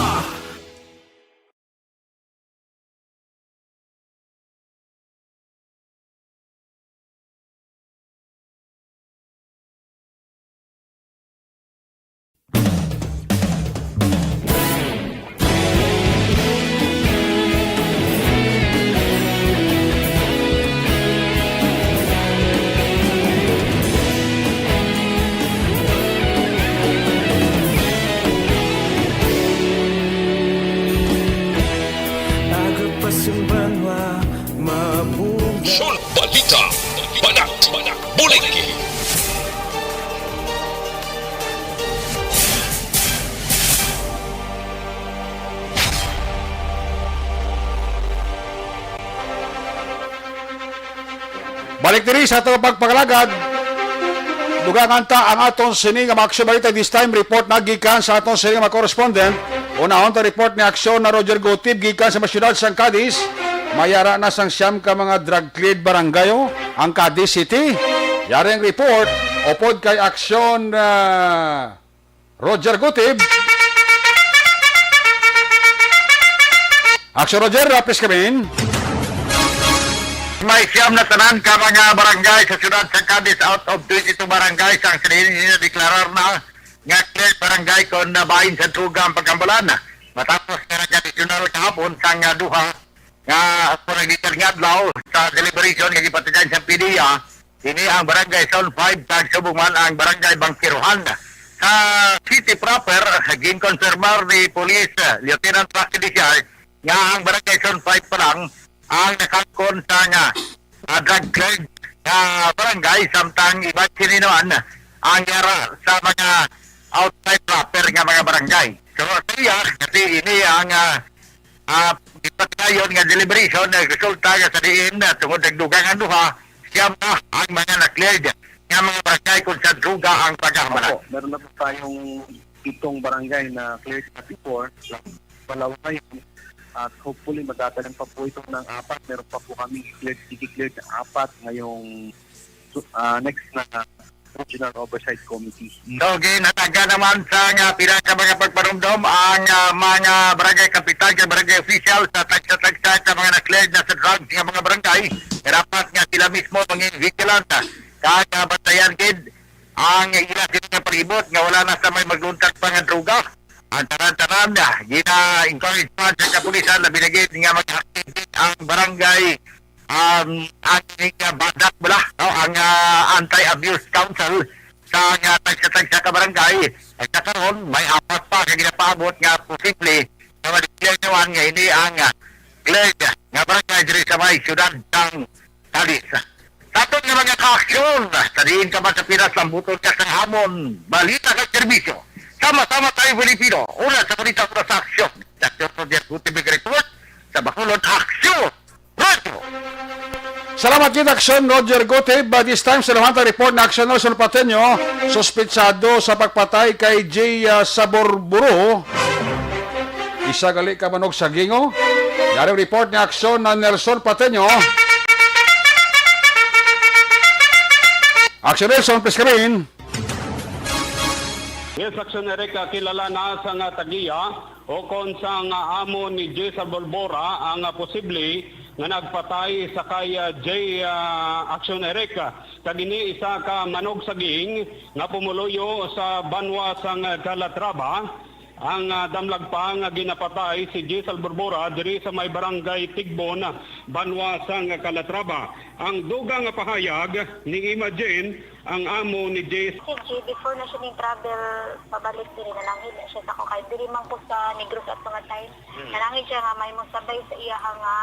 Sulod balita, banat, buligi. Balik diri sa ato pagpangalagad. Dugangan ta ang aton sini nga mga aksyon balita. This time, report na gikan sa aton sini nga mga correspondent. Unahon ta report ni Aksyon na Roger Gutib gikan sa mga siyudad sang Cadiz. May ara na sang siyam ka mga drug cleared barangay, oh, ang Cadiz City. Yari ang report, upod kay Aksyon, ah, Roger Gutib. Action, Roger, please come in. May siyam na tanan ka mga barangay sa siyudad sa Cadiz out of twenty-two barangays ang sila ini deklarar na nga cleared barangay kon nabahin sa droga ang pagkambalan. Matapos nga nagka-additional kahapon sang, ah, duha nga ako nagdikit nga adlaw sa deliberation nga gipatigayon sa P D E A, ini ang Barangay Zone five, kag subong man ang Barangay Bangkirohan. Sa city proper, ginkonfirmar ni Police Lieutenant Rocky Diciar nga ang Barangay Zone five pa lang ang nakangkon sa nga, ah, drug cleared nga barangay, samtang iban sini naman ang yara sa mga outside proper nga mga barangay. So, kaya, kasi ini ang, ah, ah, gipatigayon nga deliberation nagresulta nga sa diin, ah, tungod nagdugang ang duha, siyam na ang mga na-cleared nga mga barangay kung sa droga ang pagkahambalan. Opo, meron na po tayong pitong barangay na cleared na before, wala ngayon. At hopefully, madadagdagan pa po ito ng apat. Meron pa po kami cleared, i-cleared na apat ngayong, ah, next na Regional Oversight Committee. So, ginhatagan naman sa nga pila ka mga pagpanumdom ang, ah, mga barangay kapitan kag barangay official sa tagsa-tagsa ka mga na-cleared na sa drugs nga mga barangay. Dapat nga sila mismo mangin vigilant, ah, kag, ah, bantayan gid ang ila sila nga palibot nga wala na sa may magluntag pa nga droga. Ang tanan-tanan, ah, gina-encourage man sa kapulisan na binagid nga mag-activate ang barangay, um, ang ining, ah, BADAC bala, no? Ang, ah, Anti-Abuse Council sa nga tagsa-tagsa ka barangay. At sa karon, may apat pa ka ginapaabot nga posible nga ma-declare naman nga ini ang, ah, Clegg nga barangay diri sa may siyudad sang Talisay. Sa aton nga mga kaaksyon, sa diin ka man sa Pinas, lambuton ka sa amon balita kag serbisyo. Sama-sama tayo, Pilipino. Una sa balita, una sa aksyon. Sa aksyon, Roger Gutibig Report. Sa Bacolod, Aksyon Radyo. Salamat kita, Aksyon Roger Gutib. By this time, sa Lawanta Report na Aksyon Nelson Pateño, suspitsado sa pagpatay kay Jay, ah, Saborburo. Isa gali ka manog sa gingo. Yari report ni Aksyon na Nelson Pateño. Aksyon Nelson, please come in. Yes, Aksyon Eric, ah, kilala na sa nga tagiya o kon sa nga amo ni Jay Saborbura ang, ah, posible nga nagpatay sa kay, ah, Jay, ah, Aksyon Eric. Kag ini isa ka manog saging nga pumuluyo sa banwa sang Calatrava. Ang, ah, damlag pa nga ginapatay si Jay Saborbura diri sa may barangay Tigbon, banwa sang Calatrava. Ang dugang nga pahayag ni Imagine, ang amo ni Jay. Si Jay, before na siya ning travel pabalik diri, nananghid na siya sa ko kay diri man ko sa Negros at mga time. Hmm. Nananghid siya nga may mosabay sa iya nga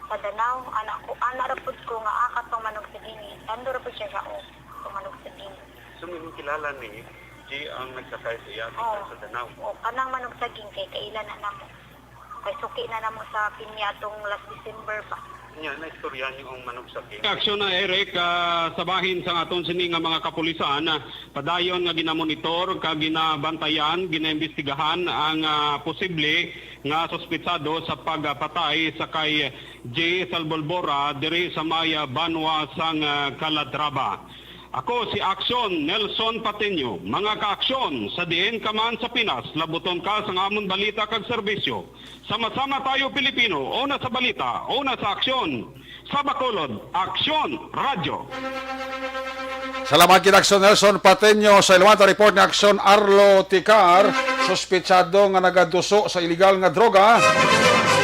sa Danao. Ana ko, ana ra pud ko nga akat tong manog sa gini. Tando ra pud siya sa o, tong manog sa gini. So, may kilala ni G ang nagsakay sa iya Oo. Sa Danao. O, kanang manog saging kay kaila na namo. Kay suki na namo sa pinya tong last December pa. Nya, naistorya niyo ang manog saging. Aksyon na, Eric, ah, sa bahin sang aton sini nga mga kapulisan, ah, padayon nga ginamonitor kag ginabantayan, ginaimbestigahan ang, ah, posible nga suspitsado sa pagpatay sa kay J. Salbolbora diri sa may, ah, banwa sang, ah, Calatrava. Ako si Aksyon Nelson Pateño. Mga kaaksyon, sa diin ka man sa Pinas, labuton ka sang amon balita kag serbisyo. Sama-sama tayo, Pilipino, una sa balita, una sa aksyon. Sa Bacolod, Aksyon Radyo. Salamat kay Aksyon Nelson Pateño. Sa Ilawanta report ni Aksyon Arlo Ticar, suspitsado nga nagaduso sa iligal nga droga,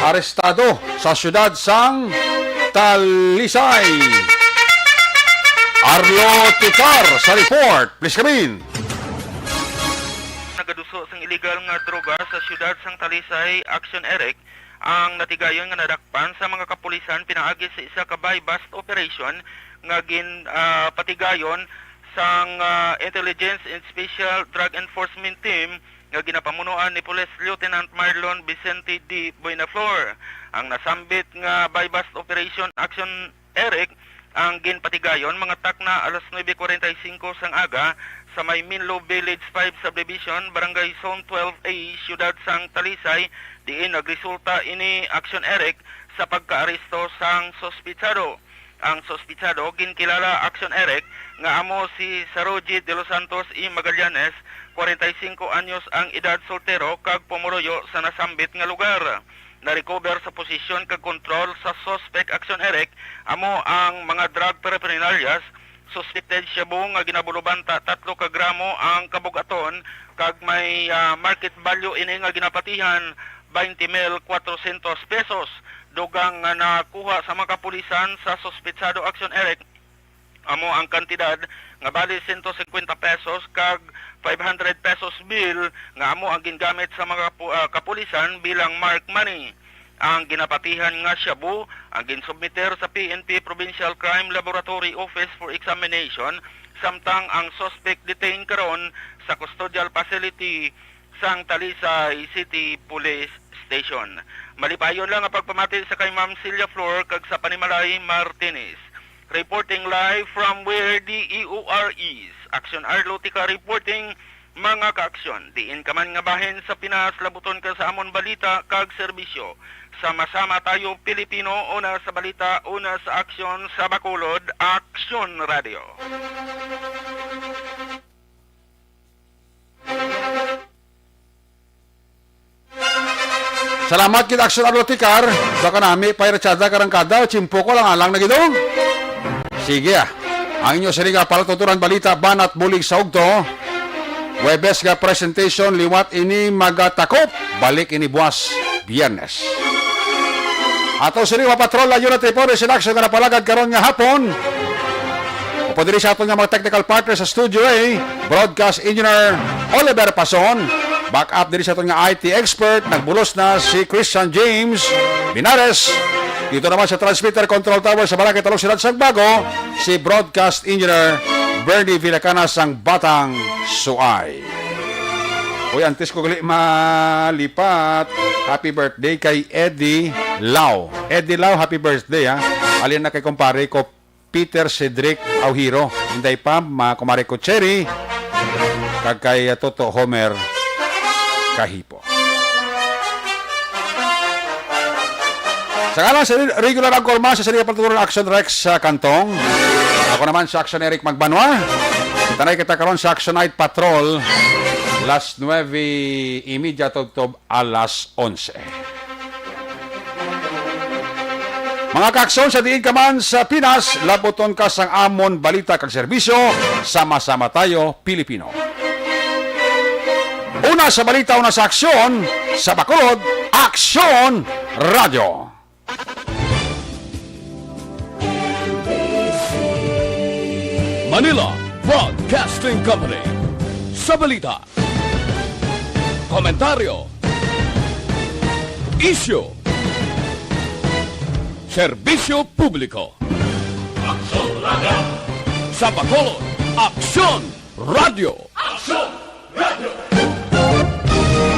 arestado sa siyudad sang Talisay. Arlo Ticar sa report. Please come in. Nagaduso sang iligal nga droga sa siyudad sang Talisay, Aksyon Eric, ang natigayon nga nadakpan sa mga kapulisan pinaagi sa isa ka buy-bust operation nga gin, ah, patigayon sang, ah, Intelligence and Special Drug Enforcement Team nga ginapamunuan ni Police Lieutenant Marlon Vicente D. Buenaflor. Ang nasambit nga buy-bust operation, Aksyon Eric, ang ginpatigayon mga takna alas nuebe kuwarenta y singko sang aga sa may Minlo Village five Subdivision, Barangay Zone twelve A, Siyudad sang Talisay, diin nagresulta ini, Aksyon Eric, sa pagkaaresto sang suspitsado. Ang suspitsado ginkilala, Aksyon Eric, nga amo si Saroji de los Santos E. Magallanes, kuwarenta y singko anyos ang edad, soltero kag pumuluyo sa nasambit nga lugar. Na-recover sa posisyon kag kontrol sa suspek, Aksyon Eric, amo ang mga drug paraphernalias, suspected shabu nga ginabulubanta tatlo ka gramo ang kabug-aton, kag may, ah, market value ini nga ginapatihan twenty mil kwatrocientos pesos. Dugang nga nakuha sa mga kapulisan sa suspitsado, Aksyon Eric, amo ang kantidad nga bali sento singkwenta pesos kag five hundred pesos bill nga amo ang gingamit sa mga kapu-, ah, kapulisan bilang mark money. Ang ginapatihan nga shabu ang ginsubmiter sa P N P Provincial Crime Laboratory Office for examination, samtang ang suspect detained karon sa custodial facility sang Talisay City Police Station. Malipayon lang ang pagpamati sa kay Ma'am Celia Flor kag sa Panimalay Martinez. Reporting live from where the E O R is, Aksyon Arlo Tika reporting, mga kaaksyon. Diin ka man nga bahin sa Pinas, labuton ka sa amon balita kag serbisyo. Sama-sama tayo, Pilipino, una sa balita, una sa aksyon, sa Bacolod, Aksyon Radio. Salamat kita, Aksyon Arlo Tikar. Baka nami pa iratsada karangkada, tsimpo ko lang alang na gito. Sige, ah. Ang inyo sini nga palatuturan balita, banat bulig sa ugto. Webes nga presentation, liwat ini magatakop. Balik ini buwas, Biyernes. Ato sini nga patrol, la unit report, is in action nga napalagad karon nga hapon. Upod diri sa aton nga mga technical partner sa Studio A, Broadcast Engineer Oliver Pason, Back up diri sa aton nga I T expert, nagbulos na si Christian James Binares. Dito naman sa transmitter control tower sa Barangay Talong, Siyudad sang Bago, si broadcast engineer Bernie Villacana sang Batang Suay. Uy, antes ko gali malipat, happy birthday kay Eddie Lau. Eddie Lau, happy birthday, ha. Alin na kay kumpare ko, Peter Cedric Aujiro. Inday Pam, mga kumare ko Cherry, kag kay, uh, Toto Homer Kahipo. Sa ngalan sa regular anchorman sa Sariya Patuturan, Action Rex sa Kantong. Ako naman sa Action Eric Magbanwa. Tanay kita karon sa Action Night Patrol, las nuebe y media tubtob alas onse. Mga kaakson, sa diin ka man sa Pinas, labuton ka sang amon balita kag serbisyo. Sama-sama tayo, Pilipino. Una sa balita, una sa aksyon, sa Bacolod, Aksyon Radyo. Manila Broadcasting Company. Sa balita, komentaryo, isyu, serbisyo publiko. Aksyon Radyo. Sa Bacolod, Aksyon Radyo. Aksyon